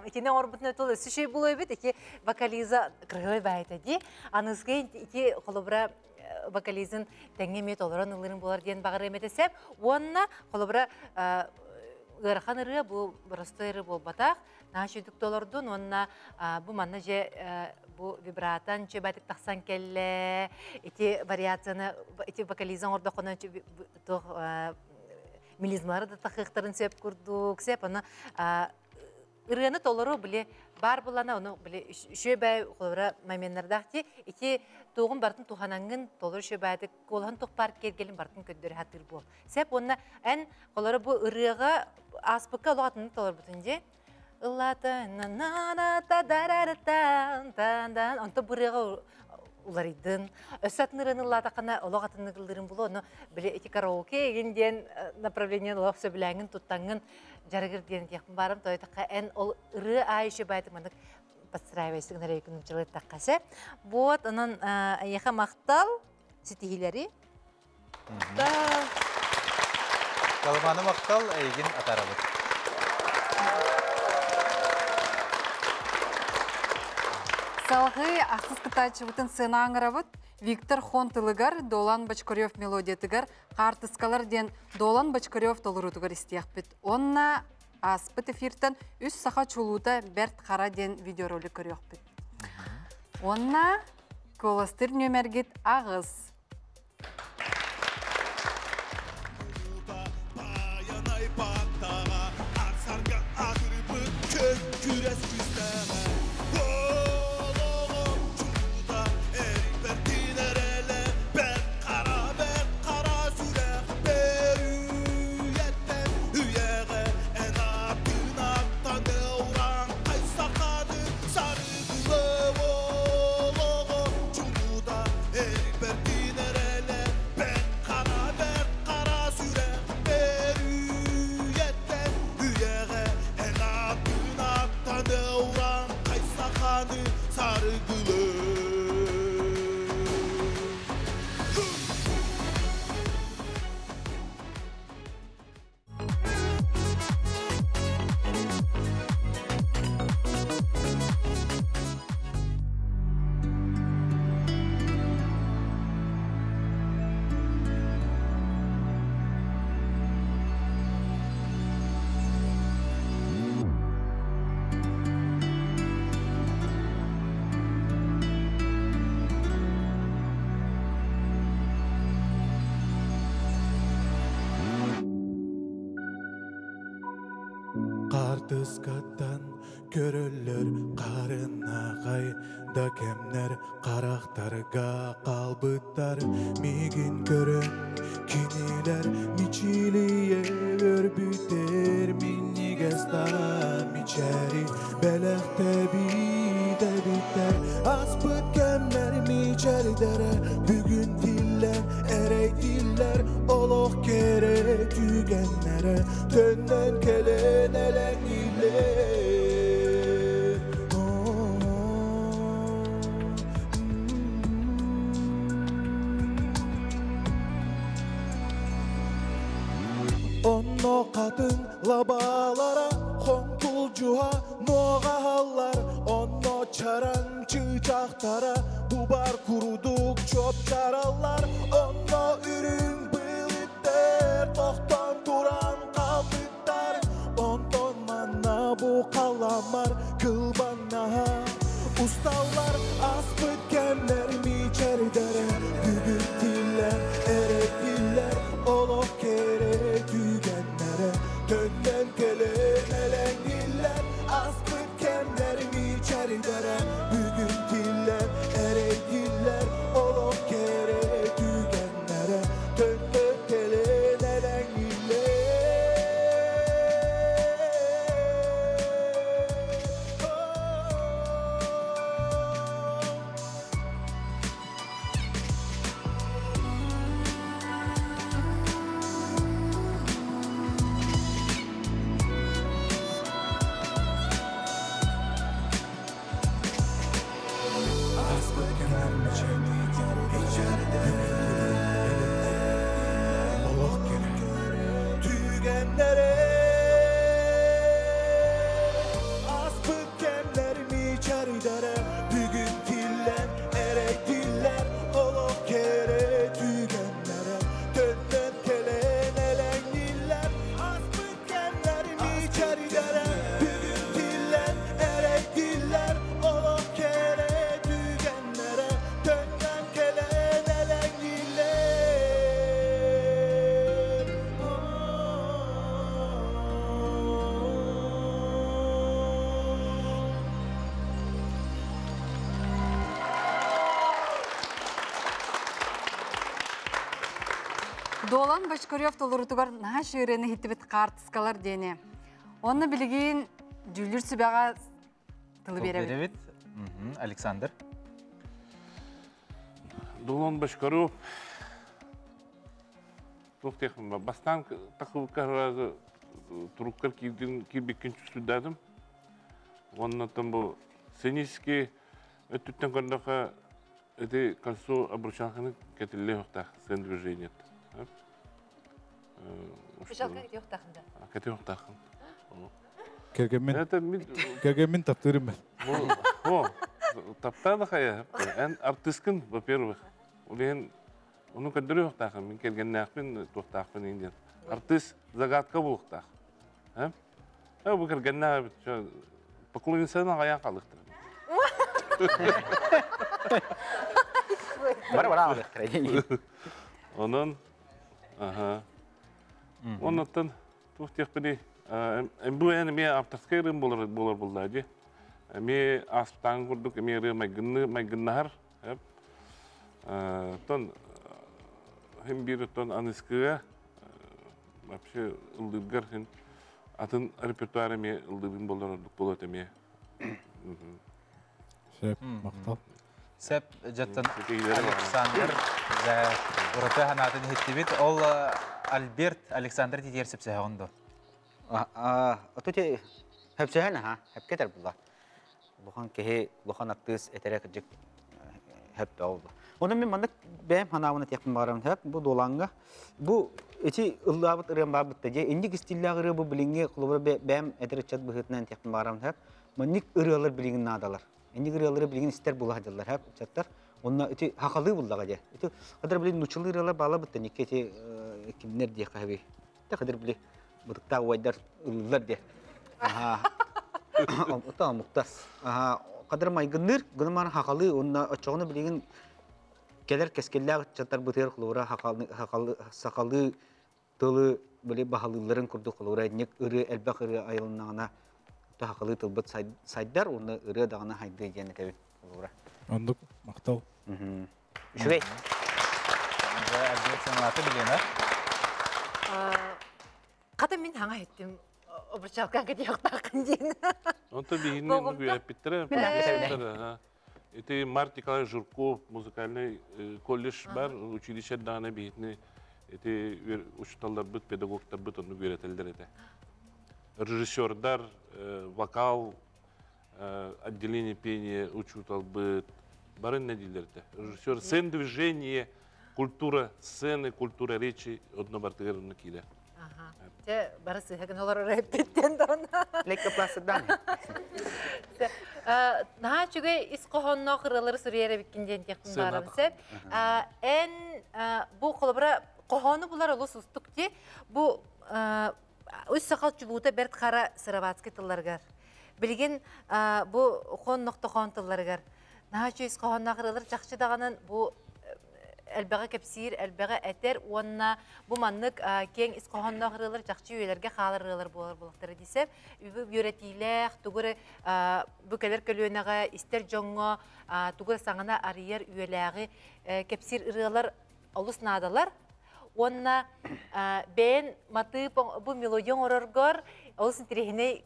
Итине орбутна тол өссө шей булой бит ики вокализа кыргылай байта ди. Аныскы ики холобра вокализын теңге мет олорон ылырын болар диэн багыр эметесеп. Онна холобра ыарахан ырыа бу простой ыры болбатах. Наша толордун, онна бу манна же бу вибратан чө байтык тахсан келле, ити вариацияны, ити вокализан ордохона тох мелизмары да тахыктарын сөп курдук, сеп аны ырыаны толору биле бар булана, оны биле шөй бай холобра моментлардахти, ити тугун бартын туханаңын толору шөй байды колхан тух бар кергелин бартын көддөр хатыр бол. Сеп онна эн холора бу ырыага аспыкка олугатыны толор бутун Ыллата на на на та да та та та онто бурыга уларыйдын. Өссатнырын ыллата кана олоҕатыны кылдырын булу, ону биле ити караоке эгин диэн направление олох сөбүлээҥин туттаңын жарыгыр диэн тиэхпин барым тойтакка эн ол ырыы аайшы байтык мандык подстраивайсыгын эрейкүнүн чылыттаккасы. Вот онон айыха мактал ситихилери. Калыманы мактал эйгин атарабыт. Салгы ахсыз кытаачыбытын сцена аңырабыт. Виктор Хон тылыгар, Долан Бочкарев мелодиятыгар, қартыскалар ден Долан Бочкарев толырутугар истияқпит. Онна аспыт эфиртен үс саха чулута Берт Қара ден видеоролик көрөкпүт. Онна колостыр нөмергит ағыз. Саргыланы саргылы. Картыскаттан көрөллөр карыннагай да кемнер карактарга калбыттар мигин көрөн кинилер мичилие өрбүтер миннигеста мичери белехтеби дебиттер аспыт кемнер мичердере бүгүн тиллер эрейдиллер олох кере түгеннере төннөн келен элеңилер. Онно қатын лабалара хоңкул жуха ноғалар онно чаран чычақтара бубар курудук чоп чаралар онно үрүң былыттер тоқтон туран қалбыттар онтон манна бу каламар кылбаннаha Ustalar aspıt kemler miçerdere Бүгүн tiller erekiller Олох кере түгеннере Төннөн келен элеңиллер Аспыт кемлер мичердере Бүгүн tiller erekiller Олох кере түгеннере Төннөн келен элеңиллер. Tügenlere Aspıt kemlerimi içeridere Bugün tiller erekdiller Olok kere tügenlere Tönden kelen elengiller Aspıt kemlerimi içeridere Bugün tiller erekdiller Olok kere tügenlere Tönden kelen elengiller. Долан Башкарев толорутугар наха шырыны хиттибит картыскалар дене. Онны билигин жүлүр сүбәгә тылы беребит. Беребит. Александр. Долон Башкаров. Тух техника. Бастан тахыбыкка туруккар кирдин кирбиккен чувствуйдадым. Оннан там бу сценический өттүттен көрдөкө эти кольцо обручалканы кетилле хохта сцен движение. Пышалка yok тахында. Кети хохтахын. Кергенмен Это мин кергенмен таптырым мен. О, таптады хая. Эн артисткын, во-первых. Улен оны көдөрү хохтахын, мин кергеннәхпин, тухтахпын инде. Артист загадка булуктах. Ә? Ә бу кергеннә поклонницаны гая калыктыр. Бар бар алыктыр. Онон аха. Оннан тух техпини бу эни ме авторский рым болар болар булды. Ме асптан курдук, ме рым майгынны майгыннар. Тон хем бир тон аныскыга вообще ылдыргар хем атын репертуары ме ылдырын болар болот эме. Сеп, мактал. Сеп жаттан Александр за ураты ханатын хиттибит. Ол Альберт Александр титер сепсеһэ онду. Оту те хөпсөһөн ха, хөпкетер булла. Улахан киһи, улахан артыыс этэрэ кырдьык хөп буолла. Онон мин маннык бэйэм санаабын этиэхпин баҕарабын хөп бу дуолаҥҥа. Бу ити ыллаабыт ырыам баар бытта дьэ инник истииллээх ырыа бу билиҥҥи холобура бэйэм эдэр ыччат быһыытынан этиэхпин баҕарабын хөп. Маннык ырыалар билигин наадалар. Инник ырыалары билигин истэр буола сылдьаллар хөп ыччаттар. Онно ити хахалыы буллаҕа дьэ. Ити хадыр билин нуччалыы ырыалар баала бытта никки ити кимнэр диэххэ хэби. Тэ хадыр били бытыктаах убайдар ыллылар диэ. Аха. Ота омуктар. Аха хадыр майгынныыр гына хахалыы уонна оччоҕуна билигин кэлэр кэскиллээх ыччаттар бытыар холобура сахалыы тылы били баһылыылларын курдук холобура инник ырыа элбэх ырыа айылыннаҕына хахалыы тылбыт сайдар уонна ырыа даҕаны хайдыы диэн этэбин холобура. Оннук махтал. Үчүгэй. Хата мин хаҥа иттим обручалкан кэтиэхтааххын диэн. Онто биһинни үөрэппиттэрэ. Ити Март Николаевич Жирков музыкальный колледж бар, училище даҕаны биһитини ити учууталларбыт, педагогтарбыт оннук үөрэтэллэр этэ. Режиссердар, вокал, отделение пения учууталбыт, барын нэдиилэр этэ. Режиссер сцен движение, культура сцены, культура речи одно бартыгар онно киирэ. Те бары сыһагын олорор эппиттен дона. Лейкопластырдан. Наһаа үчүгэй ис хоһоонноох ырыалары суруйар эбиккин диэн тиэхпин баарам сеп. Эн бу холобура хоһоону булар олус устук ти бу үс сахал чулуута бэрт хара сыроватский тылларыгар. Билигин бу хон нохтохоон тылларыгар наһаа үчүгэй ис хоһоонноох ырыалар чахчы даҕанан бу элбэҕи кэпсиир, элбэҕи этэр уонна бу маннык киэҥ ис хоһоонноох ырыалар чахчы үйэлэргэ хаалар ырыалар буолар буолуохтара дисэп. Үөрэтиилээх, тугу эрэ бу кэлэр көлүөнэҕэ истэр дьоҥҥо тугу эрэ саҥаны арыйар үйэлээҕи кэпсиир ырыалар олус наадалар. Уонна бэйэн матыып бу мелодия оҥороргор олус интэриэһинэй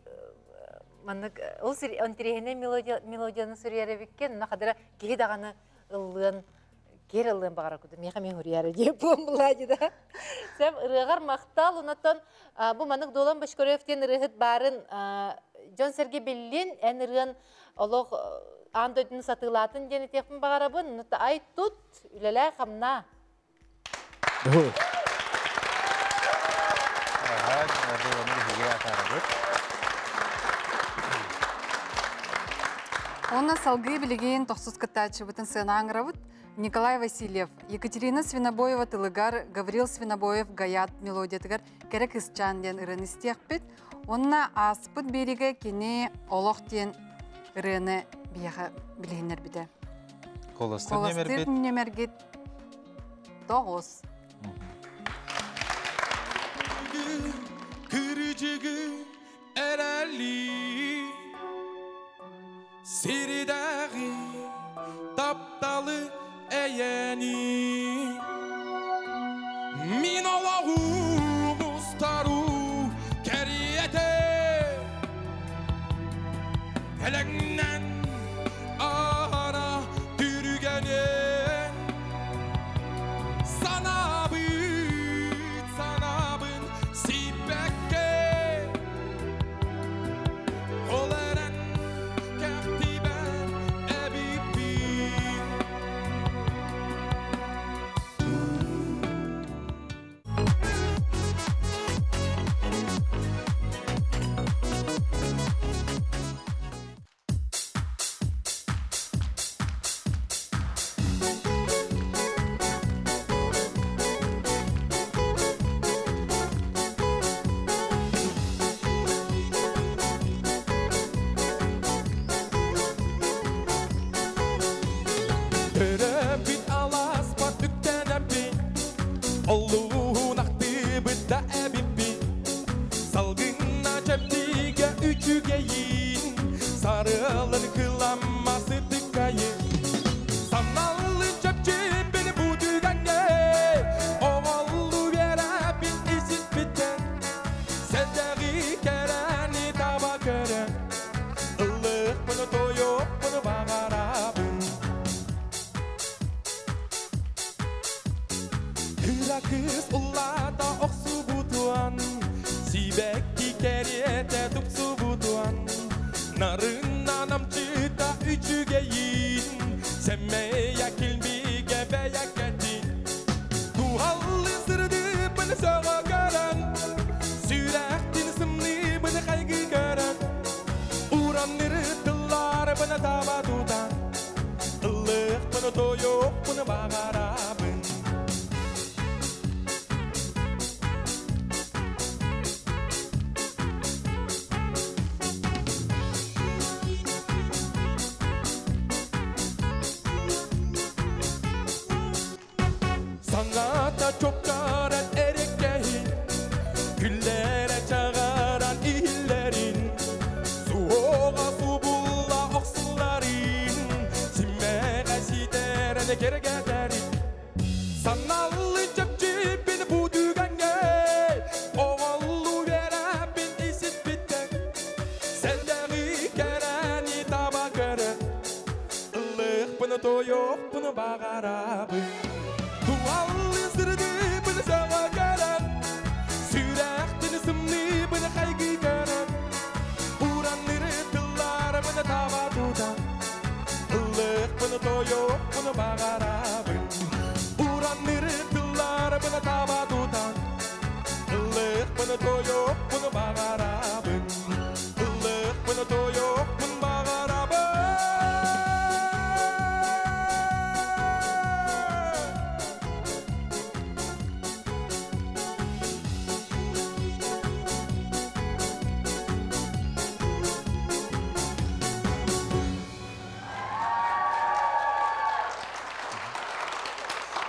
маннык олус интэриэһинэй мелодияны суруйар эбиккин, онно хадара киһи даҕаны ыллыан киэр ыллыан баҕарар курдук миэхэ мин хуруйаары диэн буолла да Сэм ырыаҕар махтал онотон бу маннык Дуолан Бочкарев диэн ырыаһыт баарын дьон-сэргэ биллин эн ырыан олох аан дойдуну сатыылаатын диэн этиэхпин баҕарабын ай тут үлэлээ хамнаа Онно салгыы билигин тохсус кыттааччыбытын сыана аңырабыт. Николай Васильев, Екатерина Свинобоева тылыгар, Гаврил Свинобоев Гаят мелодиятыгар Кэрэ кысчаан диэн ырыаны истиэхпит. Онно ааспыт биэригэ кини Олох диэн ырыаны биһиэхэ билиһиннэрбитэ. Холостур ньэмэргит тоҕус. Кырдьыгы эрэли сирдээҕи тапталы эйэни мин олоҕум устару кэриэтэ элэҥнэн аһара түргэнин санаабыт санаабын сиппэккэ ол эрэн кэхтибэт эбиппин. Саңата чопчаран эреккеһин, Күллere чағаран иһиллерин, Суоға субулла оқсылларын, Симмеға ситерен кергетерин. Саналлы чепчипин бу дүгәнгә, Оғоллу берәпин исит биттен, Сәлдәғи кәрәни таба көрі, Ыллык тойоқ бұны бағарабы. Туаллы сырды бұны саға көрін, Сүрәқтіні сымны бұны қайғы көрін, Уранныры тыллары бұны таба тудан, Ыллык бұны тойоқ бұны бағарабы. Уранныры тыллары бұны таба тудан, Ыллык бұны тойоқ бұны бағарабы. Ыллык бұны тойоқ бұны бағарабы.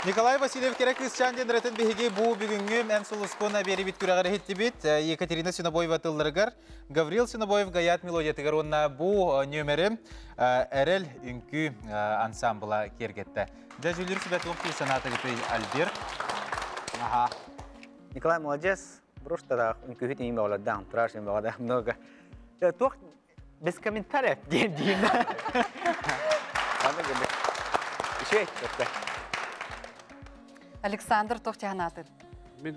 Николай Васильев керек Кристиан денретін биһиги бу бүгүнгү эн сулускуна берибит күрәгәр хиттибит Екатерина Синобоева тылларыгар Гаврил Синобоев гаят мелодиятыгар онна бу нөмері Эрел үңкү ансамбла кергетте. Жа жүлүр сүбәт оқ санаты Альберт. Ага. Николай молодец. Просто да, үңкүһүт имя оладан, траш имя оладан много. Да, туох без комментариев дим дим. Аны геле. Еще это. Александр Тохтианатын. Мен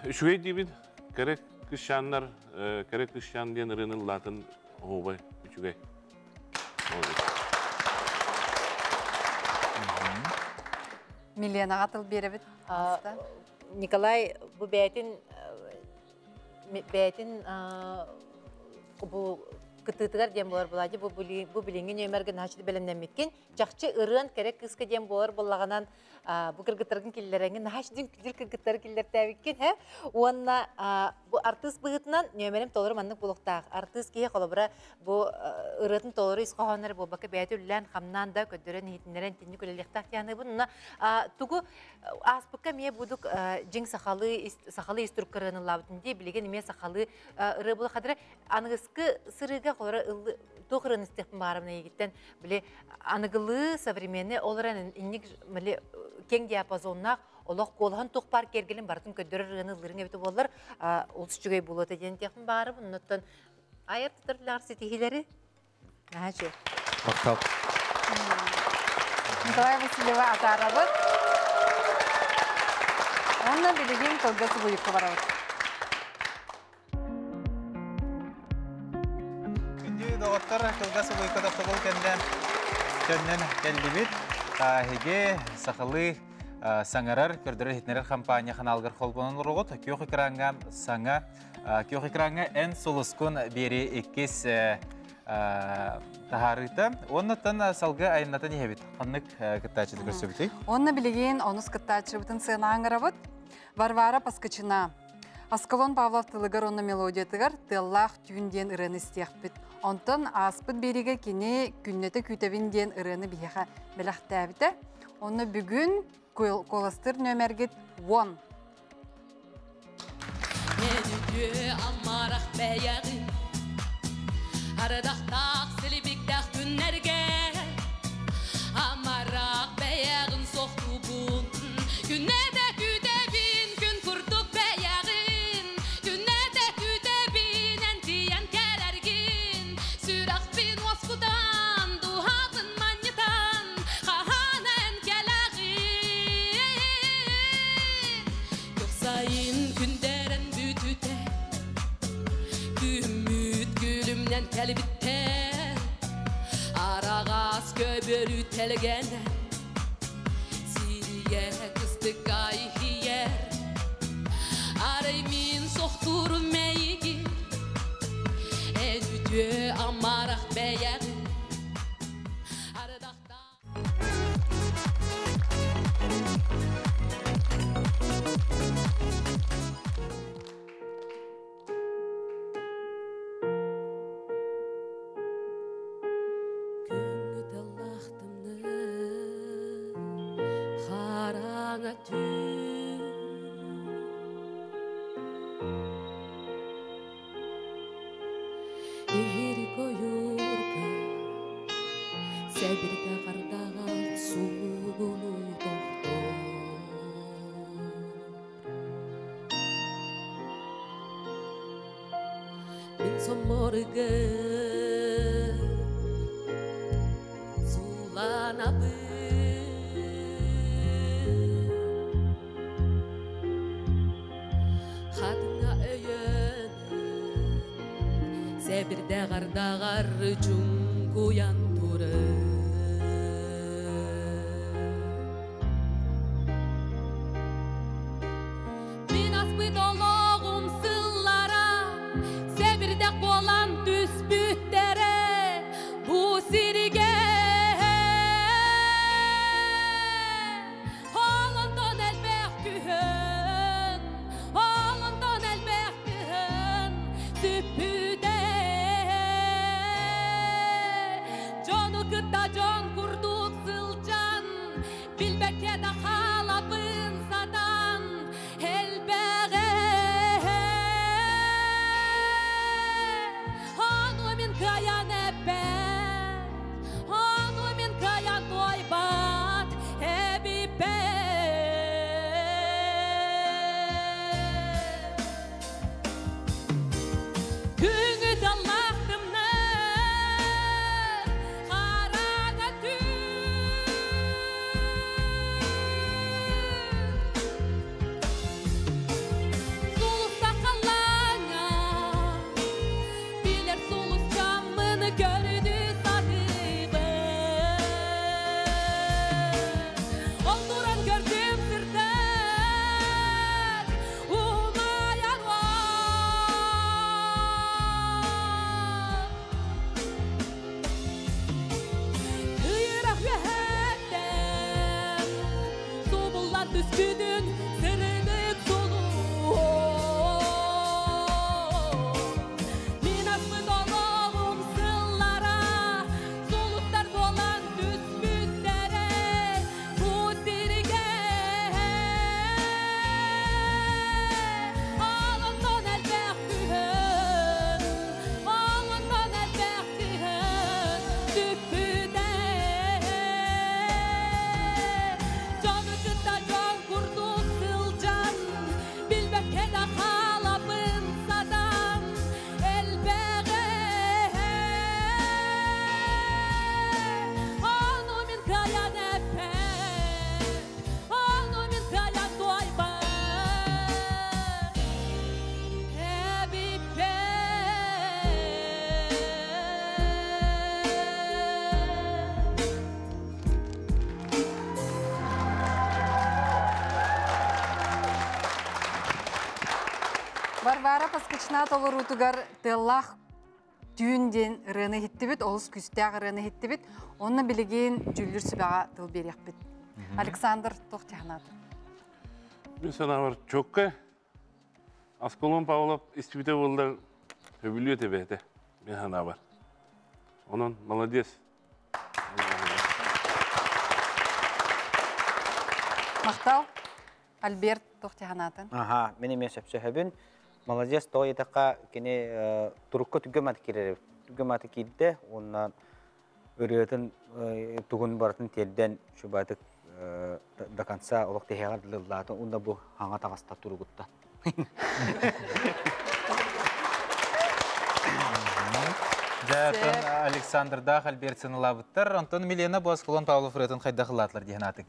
үчүгэй диибин, керек кышаннар, керек кышан диэн ырыны латын оһуобай үчүгэй. Миленаға тыл беребит. Николай бу бәйтин бәйтин бу кытытыгар диэн болар булади бу бу билиңи нөмерге начы белемнемиккен жакчы ырыан керек кыска диэн болар боллаганан бу кыргыттаргын киллереңин нач дин күлүр кыргыттар киллертээбиккен хэ уонна бу артист быгытынан нөмерем толору маннык булуктаах артист кие холобура бу ырыатын толору исхохоннор буолбакка бэйэти үллээн хамнаан да көддөрөн иһитиннэрэн тинни күлэлиэхтээх тианыыбын уна тугу ааспыкка мие будук жиң сахалы сахалы истуруккарыаныллаабытын дии билеген эмиэ сахалы ырыа була хадыра аныгыскы сырыга холора туох ырыаны истиэхпин баарымна егиттен биле аныгылыы современный олоран инник биле кең диапазоннаах олох куолаһан туох паар кергелин бартын көддөрөр ырыаны ыллырың эбите буоллар олус үчүгэй буолуота диэн тиэхпин баарыбын оннуттан айар тутар билэҕэр ситиһилэри наһаа Мактал. Николай Васильева атаарабыт. Онна билигин тылга субуйукка барабыт. Күндү доҕоттор кылга субуйукка тохтобул кэннэ көннөн кэллибит. Таһиге сахалы саңарар көрдөрөр хитнерер компания ханалгар холбонон рогот күөх экранга саңа күөх экранга эн сулускун бери иккис тахарыта. Оннаттан салгы айнатын ихебит. Ханнык кыттаачыты көрсөбүтүй. Онна билигин онус кыттаачыбытын сынааңырабыт. Варвара Паскачина. Аскалон Павлов тылыгар онна мелодиятыгар тыллаах түүн диэн ырыаны истиэхпит. Онтон ааспыт биэригэ кини күннэтэ күүтэбин диэн ырыаны биһиэхэ бэлэхтээбитэ. Онно бүгүн коластыр нөмергит 10. Мен амарах бәяғын, Ардақтақ сілбіктақ күннерге, Амарақ бәяғын соқты бұл. Күннеде күтебін, күн күрдік бәяғын, Күннеде күтебін, әнтиян кәрәргін, Сүрақпен уасқудан, духатын маньытан, Қахан ән кәләғін. Көксайын күндерін бүтүте, Күмүт күлүмнен кәлбитте, Арағас көбөрү телгене, Сирие кыстык айхиер, Арай мин соқтурум мәйги, Эн үтө амарах бәяғын, Ардақта Күнгү тыллахтымны, Хараңа түн. Сэбирдэх ардаҕа суугунуу тохтор. Мин сомморго сууланабын. Хатыҥа өйөнөн Сэбирдэх ардаҕар чуҥкуйан турар. Мин аспыт олоҕум сыллара Сэбирдэх буолан түспүттэрэ Бу сиргэ Ол онтон элбэх күһүн, ол онтон элбэх күһүн сүппүтэ. Дьону кытта дьон курдук сылдьан, билбэккэ да хаалабын сатаан, элбэҕи. Ону мин кыайан эппэт, ону мин кыайан туойбат эбиппин. Күҥү даллаахтымны хараҥа түүн Сулуста халлааҥҥа билэр сулусчаммын көрдүү сатыыбын. Ол туран көрдүм сырдык умайар уот. Ыйырах үөһэттэн субуллан түспүтүн сырдык сулуһу. Мин аспыт олоҕум сыллара сулустар буолан түспүттэрэ бу сиргэ. Ол онтон элбэх күһүн, ол онтон элбэх күһүн сүппүтэ. Дьону кытта дьон курдук сылдьан, билбэккэ да хаалабын сатаан, элбэҕи. Ону мин кыайан эппэт, ону мин кыайан туойбат эбиппин. Варвара Паскачна толоруутугар тыаллаах түүн диэн ырыаны иһиттибит, олус күүстээх ырыаны иһиттибит. Онно билигин дьүүллүүр сүбэҕэ тыл биэриэхпит. Александр туох дьаһанаата? Мин санаабар чокка Аскалон Павлов истибитэ буоллар сөбүлүө тэбээтэ мин санаабар. Онон молодец. Махтал. Альберт туох дьаһанаатын? Аха, мин эмиэ сөпсөһөбүн. Молодец, тоҕо диэтэххэ кини турукка түгэн маты киирэр эбит. Түгэн маты киирдэ, уонна ырыатын тугун барытын тиэрдэн шубатык до конца олох тиһэҕэр дылы уонна бу хаҥа таҕыста туругуттан. Дьэ, Александрдаах Альберт сыналаабыттар. Онтон Милена Босколон Павлов ырыатын хайдах ылаатылар диэн аатыҥ?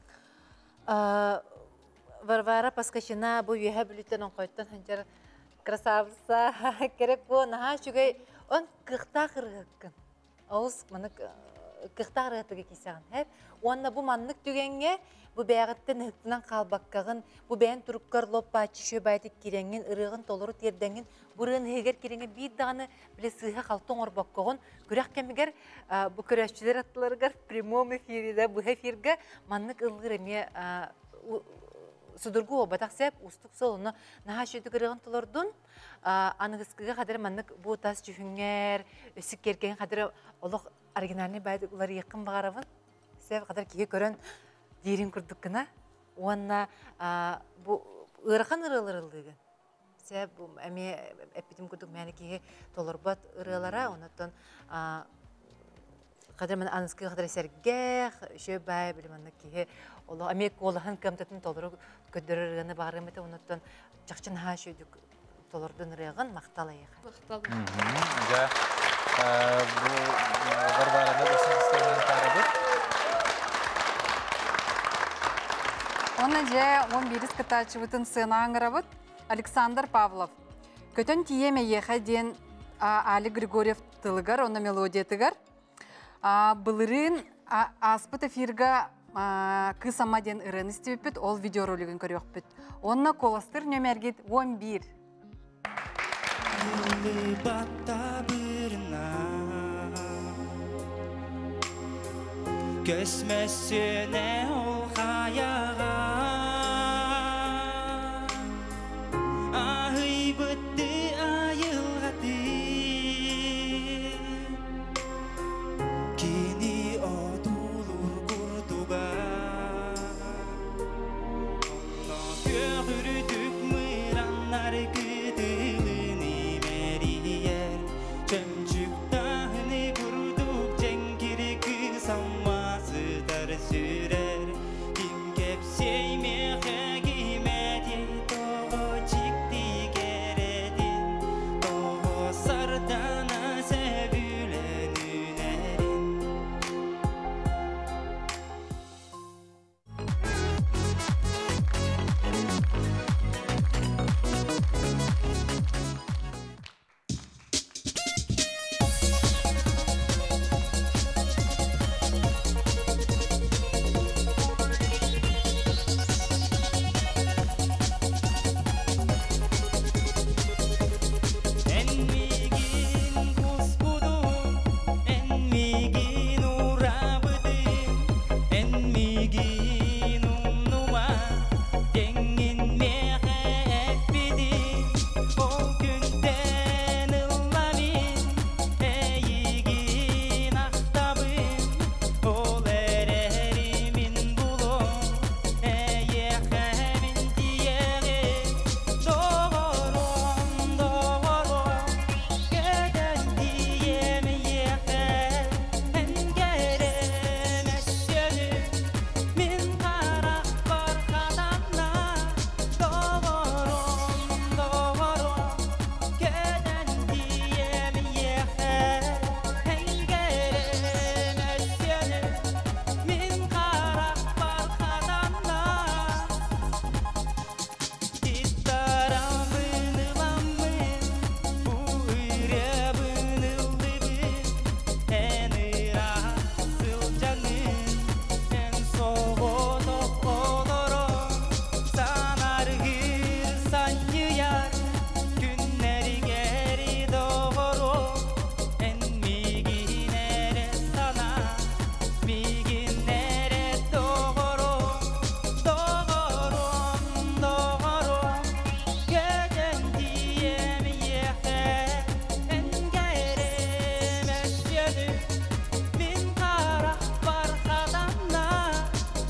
Варвара Паскачина бу үөһэ бүлүттэн оҥхойтон ханчар красавица керек бу наһаа үчүгэй он кыахтаах ырыһыккын. Олус маннык кыахтаах ырыһытыгы киисэҕин һэп. Уонна бу маннык түгэҥҥэ бу бэйэҕиттэн ыһыктынан хаалбаккаҕын, бу бэйэн туруккар лоп-бааччы үчүгэй баайытык киирэҥҥин, ырыаҕын толору тиэрдэҥҥин, бу ырыаны иһигэр киирэҥҥин биир даҕаны били сыыһа-халты оҥорбоккоҕун күрэх кэмигэр бу көрөөччүлэр аттыларыгар прямом эфире быһа эфиргэ маннык ыллыыр эмиэ судургу буолбатах сөп уустук суол онно наһаа үчүгэй ырыаҕын толордун аныгыскыга хадыр маннык бу тас дьүһүҥҥэр өссө киэргэн хадыр олох оригинальный баайдык уларыйыаххын баҕарабын сөп хадыр киһи көрөн диирин курдук гына уонна бу ыарахан ырыалар ыллыыгын Сөп, бу эмиэ эппитим курдук мээнэ киһи толорбот ырыалара, онуттан Хадыр мен аныскы хадыр сэргэх, үшө бай били манна киһи олох эмиэ куолаһын кымтатын толору көрдөрөр ырыаны баарым этэ, онуттан чахчын хаа шүйдүк толордун ырыагын махтал эйиэхэ. Махтал. Дьэ, бу Варвараны өссө таарабыт. Оны дьэ 11 кытааччыбытын сыана аңырабыт Александр Павлов. Көтөн тиийэм эйиэхэ диэн Али Григорьев тылыгар, онно мелодиятыгар. Былырыын ааспыт эфирга Кыыс Амма диэн ырыаны истибиппит, ол видеоролигын көрүөхпүт. Онно куоластыр нөмергит 11. Көсмөсүнэ ол хаяға Аһыйбытты айылғаты Кини отулур курдуга Онно күөх үрдүк мыраннар кытылын имэрийэр Чөмчүк таһыны курдук дьэҥкири кыыс Амма сытар сүрэр Ким кэпсиэй миэхэ ким этиэй тоҕо дьикти кэрэтин Тоҕо сардана сөбүлэн үүнэрин Эн миигин куспутун, эн миигин уурабытын, эн миигин умнума, тэҥҥин миэхэ эппитин, ол күнтэн ылла мин эйигин ахтабын, ол эрээри мин булуом, эйиэхэ мин тиийэҕин, доҕорум, доҕорум, көтөн тиийиэм эйиэхэ, эн кэрэмэссөнү мин харахпар хатанна, доҕорум, доҕорум, көтөн тиийиэм эйиэхэ, эн кэрэмэссөнү мин харахпар хатанна. Гитарабын ыламмын, бу ырыабын ыллыбын, эн ыраах сылдьаҥын, эн соҕотох олорон, санаргыыр санньыйар күннэригэр доҕорум, эн миигин эрэ санаа, миигин эрэ доҕорум, доҕорум, доҕорум, көтөн тиийэм эйиэхэ, эн кэрэмэссөнү мин харахпар хатанна,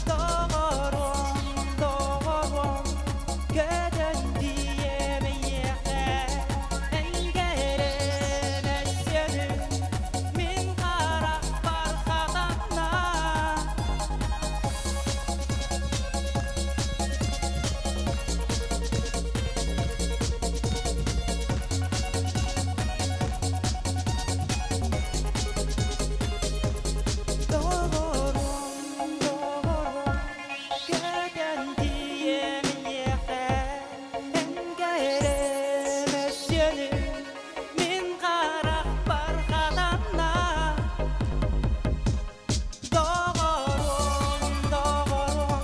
доҕорум, доҕорум, көтөн тиийэм эйиэхэ, эн кэрэмэссөнү мин харахпар хатанна. Доҕорум, доҕорум, көтөн тиийэм эйиэхэ, эн кэрэмэссөнү мин харахпар хатанна. Доҕорум, доҕорум,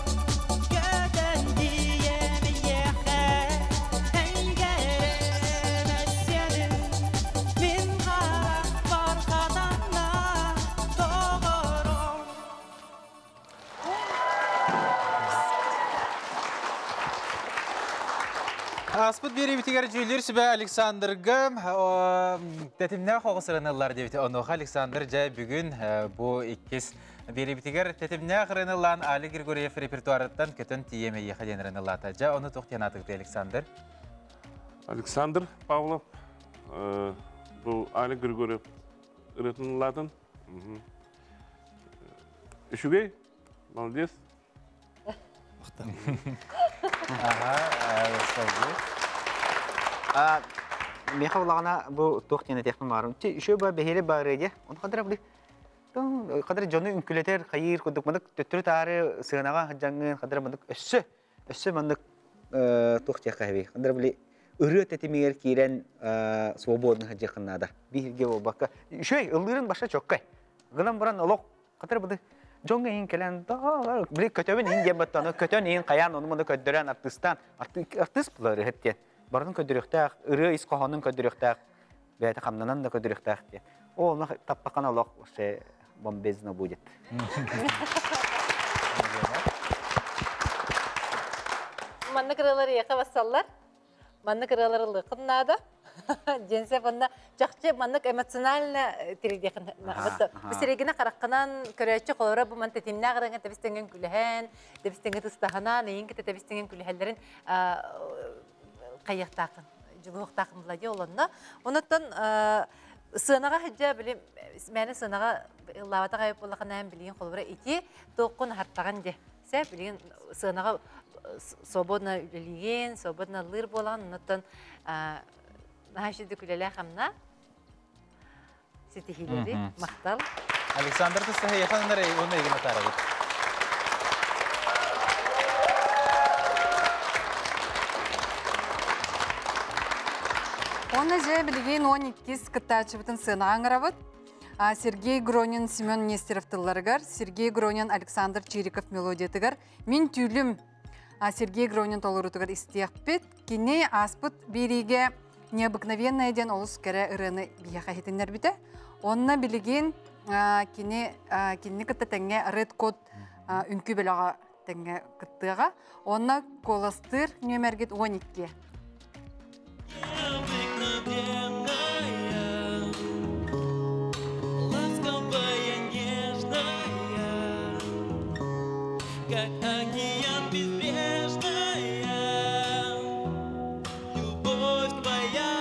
көтөн тиийэм эйиэхэ, эн кэрэмэссөнү мин харахпар хатанна. Доҕорум. Ааспыт биэриибитигэр дьүүллүүр сүбэ Александрга тэтимнээх оҕус ырыныллар диэбити. Онуоха Александр дьэ бүгүн бу иккис биэриибитигэр тэтимнээх ырыныллаан Али Григорьев репертуарыттан көтөн тиийэм эйиэхэ диэн ырыныллаата. Дьэ ону туох диэн аатыгытый Александр? Александр Павлов бу Али Григорьев ырытыныллаатын. Үчүгэй, молодец. Ага, салгы. Меха улағана бу туох диэн этиэхпин баарым. Ти еще ба бэһиэлэ баарыа дии. Ону хадара били хадара дьону үҥкүлэтэр хайыыр курдук мандык төттөрү таары сыанаҕа сылдьаҥҥын хадара мандык өссө өссө маннык туох диэххэ эбий. Хадара били ырыа тэтимигэр киирэн свободно сылдьыаххын наада. Биһиргэ буолбакка. Үчүгэй ыллыырын баша чоккай. Гынан баран олох хадара били дьоҥҥо иһин кэлэн били көтөбүн иһин диэн баттаны көтөн иһин хайаан ону маны көрдөрөн артыыстаан артыыс булар ырыһыт диэн. Барытын көрдөрүөхтээх, ырыа ис хоһоонун көрдөрүөхтээх, бэйэтэ хамнанан да көрдөрүөхтээх диэн. О, онно таппакана олох вообще бомбезно будет. Маннык ырыалар эйиэхэ бассаллар. Маннык ырыалар ылыаххын наада. Диэн сөп онно чахчы маннык эмоционально тиридиэхин бу сирэйгинэ хараххынан көрөөччү холоро бу ман тэтимнээх ырыаҥа тэбис тэҥҥин күлэһэн, тэбис тэҥҥэ тыстаһынан, эйин кытта тэбис тэҥҥин күлэһэллэрин хайыахтааххын, дьулуһуохтааххын була дии олонно. Онуттан сыанаҕа сылдьа били мээнэ сыанаҕа ыллаабатах айып буоллахына билигин холобура ити туоххун аһартаҕын дии. Сэ билигин сыанаҕа свободно үлэлиигин, свободно ыллыыр буолаҕын, онуттан наһаа үчүгэй үлэлээх хамна ситиһиилэри махтал. Александр Тустаһыйахан ынар уонна эйигин атаарабыт. Уонна дьэ билигин 12 кыттааччыбытын сыанаҕа ыҥырабыт. Сергей Гронин Семен Нестеров тылларыгар, Сергей Гронин Александр Чириков мелодиятыгар «Мин түүлүм» Сергей Гронин толоруутугар истиэхпит. Кини ааспыт биэриигэ «Необыкновенная» диэн олус кэрэ ырыаны биһиэхэ иһитиннэрбитэ. Онно билигин кини кинини кытта тэҥҥэ Red Code үҥкүү бөлөҕө тэҥҥэ кыттыаҕа. Онно куоластыыр нүөмэргит 12. Необыкновенная, ласковая, нежная, как океан безбрежная, любовь твоя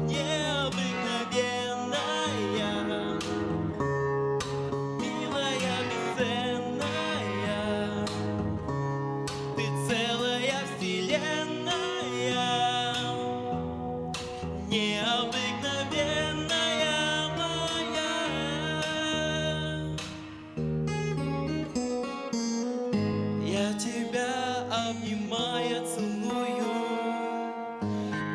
необыкновенная, милая, бесценная. Ты целая вселенная, необыкновенная моя. Я тебя обнимая целую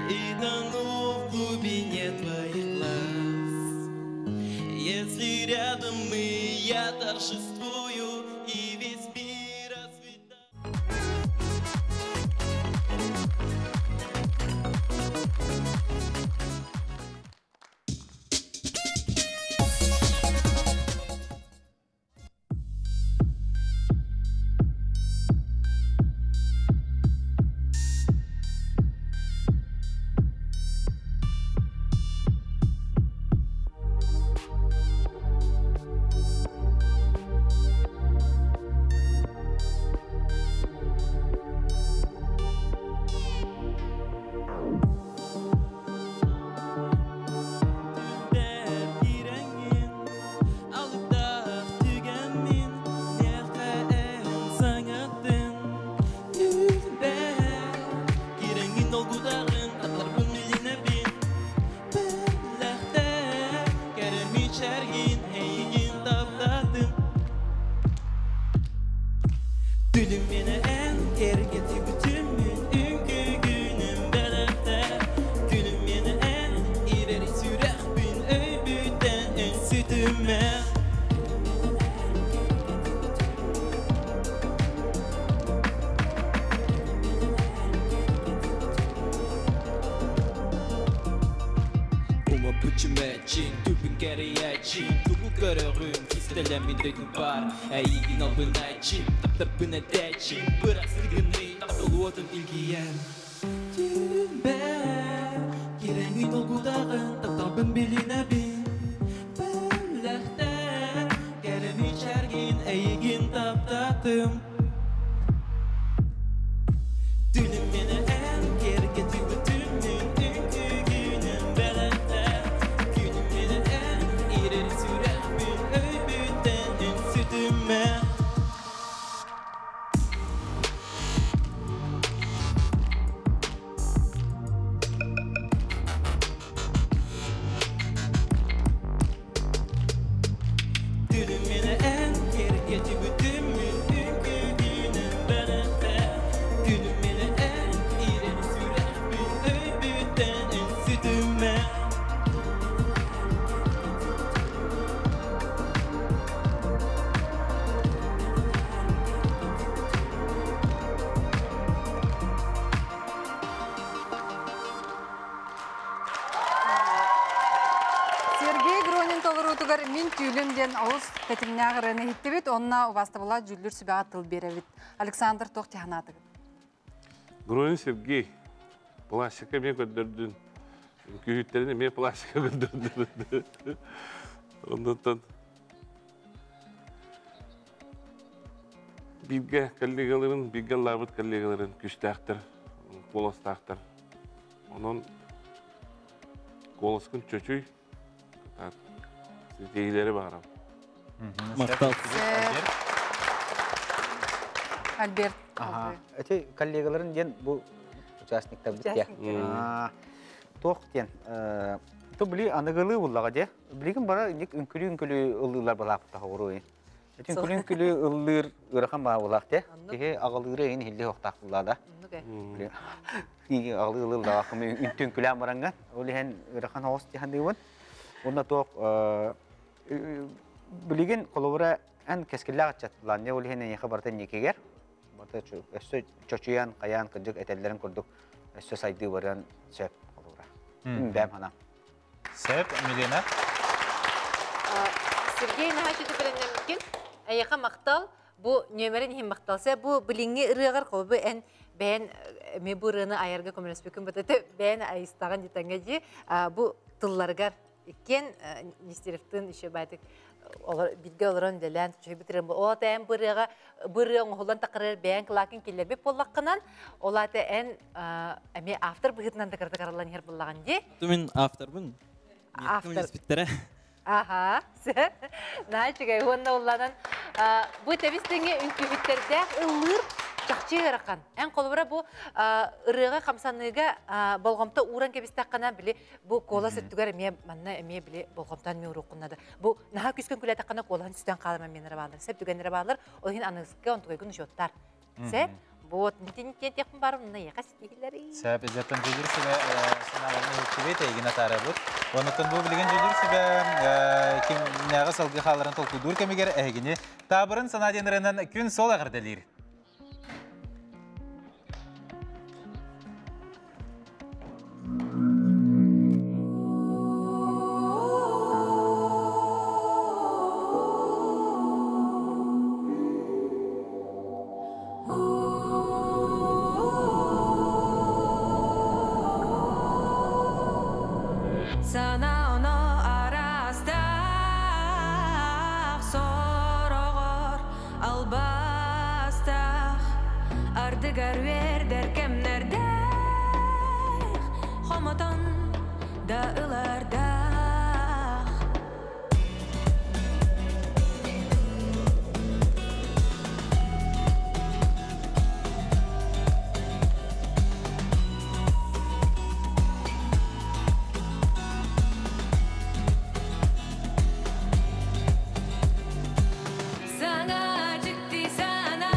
и тону в глубине твоих глаз. Если рядом мы, я торжествую, и весь мир расцветает. Кирэҥҥин, алыптаах түгэммин, миэхэ эн саҥаттын. Түбэр кирэҥҥин долгутаҕын, таптарбын билинэбин. Бэлэхтэр кэрэ мичээргин, эйигин таптаатым. Түүлүм миэнэ эн киэргэтибитиммин, үҥкүүгүнүм бэлэхтэр. Күнүм миэнэ эн ирэри сүрэхпин, өйбүттэн эн сүтүмэ. Ума бүчүмэчин, түбүн кэрийэчин, тугу көрөҕүн, кистэлэммин дөйдүн бар. Эйигин албынайчын, таптарбын этэчин, бырах сыргыны, таптал уотун илгийэн. Түбэр, кирэҥин долгутаҕын, тапталбын билинэбин. Бэлэхтэр, кэрэ мичээргин, эйигин таптаатым. Түүлүм миэнэ эн киэргэтибитиммин, үҥкүүгүнүм бэлэхтэр. Күнүм миэнэ эн ирэри сүрэхпин, Мин түүлүм диэн олус тэтимнээх ырыаны иһиттибит, онно убаастабыллаах дьүүллүүр сүбэҕэ тыл биэрэбит. Александр туох тиһанаатыгыт? Грунин Сергей пластика эмиэ көрдөрдүн, үҥкүүһүттэрин эмиэ пластика көрдөрдүн. Оннуттан бииргэ коллегаларын, бииргэ ыллаабыт коллегаларын күүстээхтэр, куоластаахтар. Онон куоласкын чочуй, ситиһиилэри баҕарабын. Махтал. Альберт. Эти коллегаларын диэн бу участниктар бит Туох диэн то били аныгылыы буллаҕа дьэ. Билигин бара инник үҥкүлүү-үҥкүлүү ыллыылар балаапта хоруй. Ити үҥкүлүү-үҥкүлүү ыллыыр ыарахан баа булаах те. Киһи аҕалыыры эйин иһиллиэх охтаах буллаа да. Аҕалыы ыллаах үҥкүлээн баранга. Ол иһэн ыарахан оҕус тиһандыыбын. Уонна туох билигин холобура эн кэскиллээх ыччат булаан ол иһин эйиэхэ барыта инникигэр барыта өссө чочуйан хайаан кырдьык этэллэрин курдук өссө сайдыы барыан сөп холобура. Бэм хана. Сөп, Милена. Сергей наһаа чөтү Эйиэхэ махтал, бу нүөмэрин иһин махтал. Сэ бу билиҥҥи ырыаҕар холбу эн бэйэн эми бу ырыаны айарга көмөлөспүкүн бытыты бэйэн айыстаҕын дитаҥҥа дии бу тылларыгар иккиэн Нестеровтыын еще баатык бирге олорон дэлээн чөйбүт ырыам ол ата эн бырыаҕа бырыа оҥоһуллан тақырар бэйэн кылаакын киллэрбит буоллаххынан ол ата эн эмиэ автор быһыытынан тақыртақараллан иһэр буллаҕын дии. Мин авторбын. Автор. Аха, наһаа үчүгэй уонна улланан бу тэбис тэҥҥэ үҥкүүһүттэрдээх ыллыыр чахчы ыарахан. Эн холобура бу ырыаҕа хамсаныыга болҕомто ууран кэбистэххинэ били бу куолас өттүгэр эмиэ манна эмиэ били болҕомтон эмиэ уруоххунна да. Бу наһаа күскүн күлээтэххинэ куолаһын сүтэн хаалар моментнара бааллар, сөп түгэннэрэ бааллар. Ол иһин аныгыскы онтугайгын учуоттаар. Сөп? Вот, тиэхпин барым, мына ситиһилери. Сөп, эзеттен жүлүр сүбэ санааларын иһиттибит, эйигин атаарабыт. Онуттан бу билигин жүлүр сүбэ кимнээҕи салгыы хааларын толкуйдуур кэмигэр эһигини таабырын санаа диэн күн сол эҕэрдэлиир. Sana ono arastах сорогор албастах ардыгар вердер кемнердех хомотон да ылардах. Sana ciddi sana.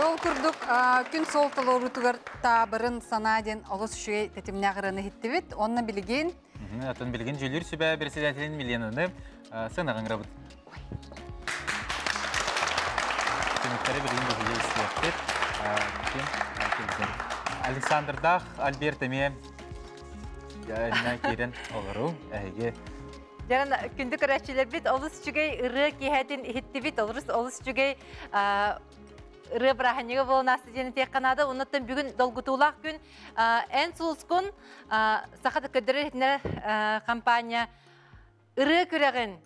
Ол курдук күн сол толорутугар таабырын санаа диэн олус үчүгэй тэтимнээх ырыаны иһиттибит. Онно билигин Атын билигин дьүүллүүр сүбэ председателин Миленаны сыанаҕыҥырабыт. Түмүктэри билигин биһиги истиэхпит. Ким Александрдаах Альберт эмиэ киирэн олору эһиги Дьон күндү көрөөччүлэрбит олус үчүгэй ырыа киэһэтин иһиттибит, олус олус үчүгэй ырыа бырааһынньыга буолан ааста диэн этиэххэ наада. Оннуттан бүгүн долгутуулаах күн эн сулускун саха көрдөрөр иһитиннэрэр компания ырыа күрэҕин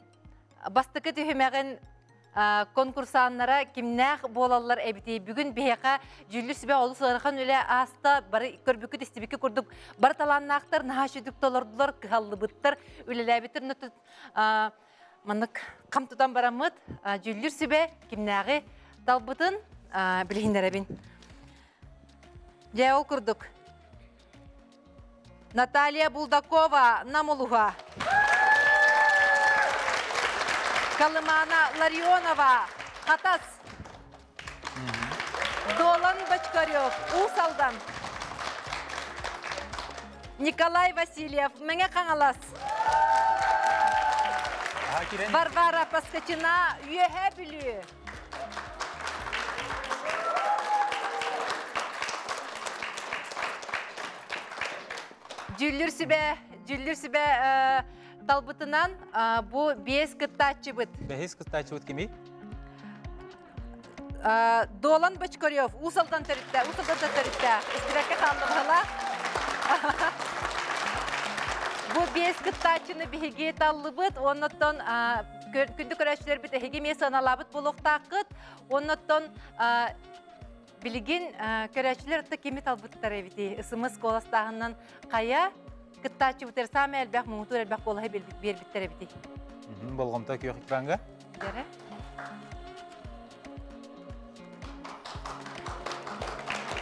бастакы түһүмэҕин конкурсаннара кимнээх буолаллар эбитий? Бүгүн биһиэхэ дьүүллүүр сүбэ олус ыарахан үлэ ааста, бары көрбүккүт истибиккит курдук бары талааннаахтар наһаа үчүгдүк толордулар, кыһаллыбыттар, үлэлээбиттэр. Маннык хам тутан бараммыт дьүүллүүр сүбэ кимнээҕи талбытын билиһиннэрэбин. Дьэ, ол курдук. Наталья Булдакова, Намулуха. Колымана Ларионова, Хатас. Долан Бочкарев, Уус Алдан. Николай Васильев, Мэҥэ Хаҥалас. Варвара Поскачина, Үөһээ Бүлүү. Дьүүллүр сүбэ, дьүүллүр сүбэ талбытынан бу биэс кыттааччыбыт. Бэһис кыттааччыбыт кимий? Долан Бочкарев, Уус Алдан төрүттэ, Уус Алдан төрүттэ. Истибэккэ хаалла Бу биэс кыттааччыны биһиги таллыбыт, оннуттан күндү көрөөччүлэрбит эһиги эмиэ сыаналаабыт буолуохтааххыт. Оннуттан билигин көрөөччүлэр ытта кими талбыттар эбитий? СМС куоластааһынынан хайа кыттааччыбытыгар саамай элбэх муҥутуур элбэх куолаһы биэрбиттэр эбитий? Болҕомто күөх экраҥҥа. Дэрэ.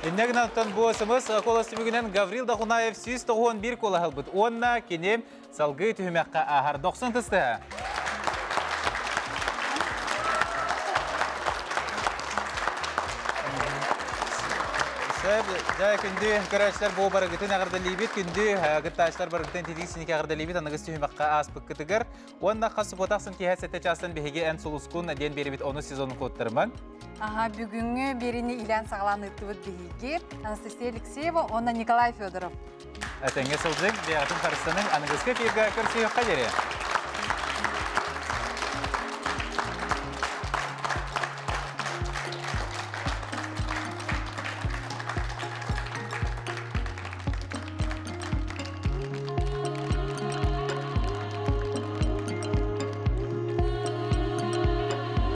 Иннэ гынан бу СМС куолас түмүгүнэн Гаврил Дахунаев 191 куолаһы ылбыт. Уонна кини салгыы түһүмэххэ ааһар 90 тыстыһа. Сөп, дьэ күндү көрөөччүлэр бу барыгытын эҕэрдэлиибит, күндү кыттааччылар барыгытын титии синикэ эҕэрдэлиибит аныгыс түһүмэххэ ааспыккытыгар. Уонна хас суббота ахсын киэһэ 7 чаастан биһиги эн сулускун диэн биэрибит ону сезонун куоттарымаҥ. Аха, бүгүҥҥү биэриини илээн саҕалаан ыыттыбыт биһиги Анастасия Алексеева уонна Николай Федоров. Этэҥҥэ сылдьыҥ, бэйэҕитин харыстаныҥ, аныгыскы эфиргэ көрсүөххэ диэри.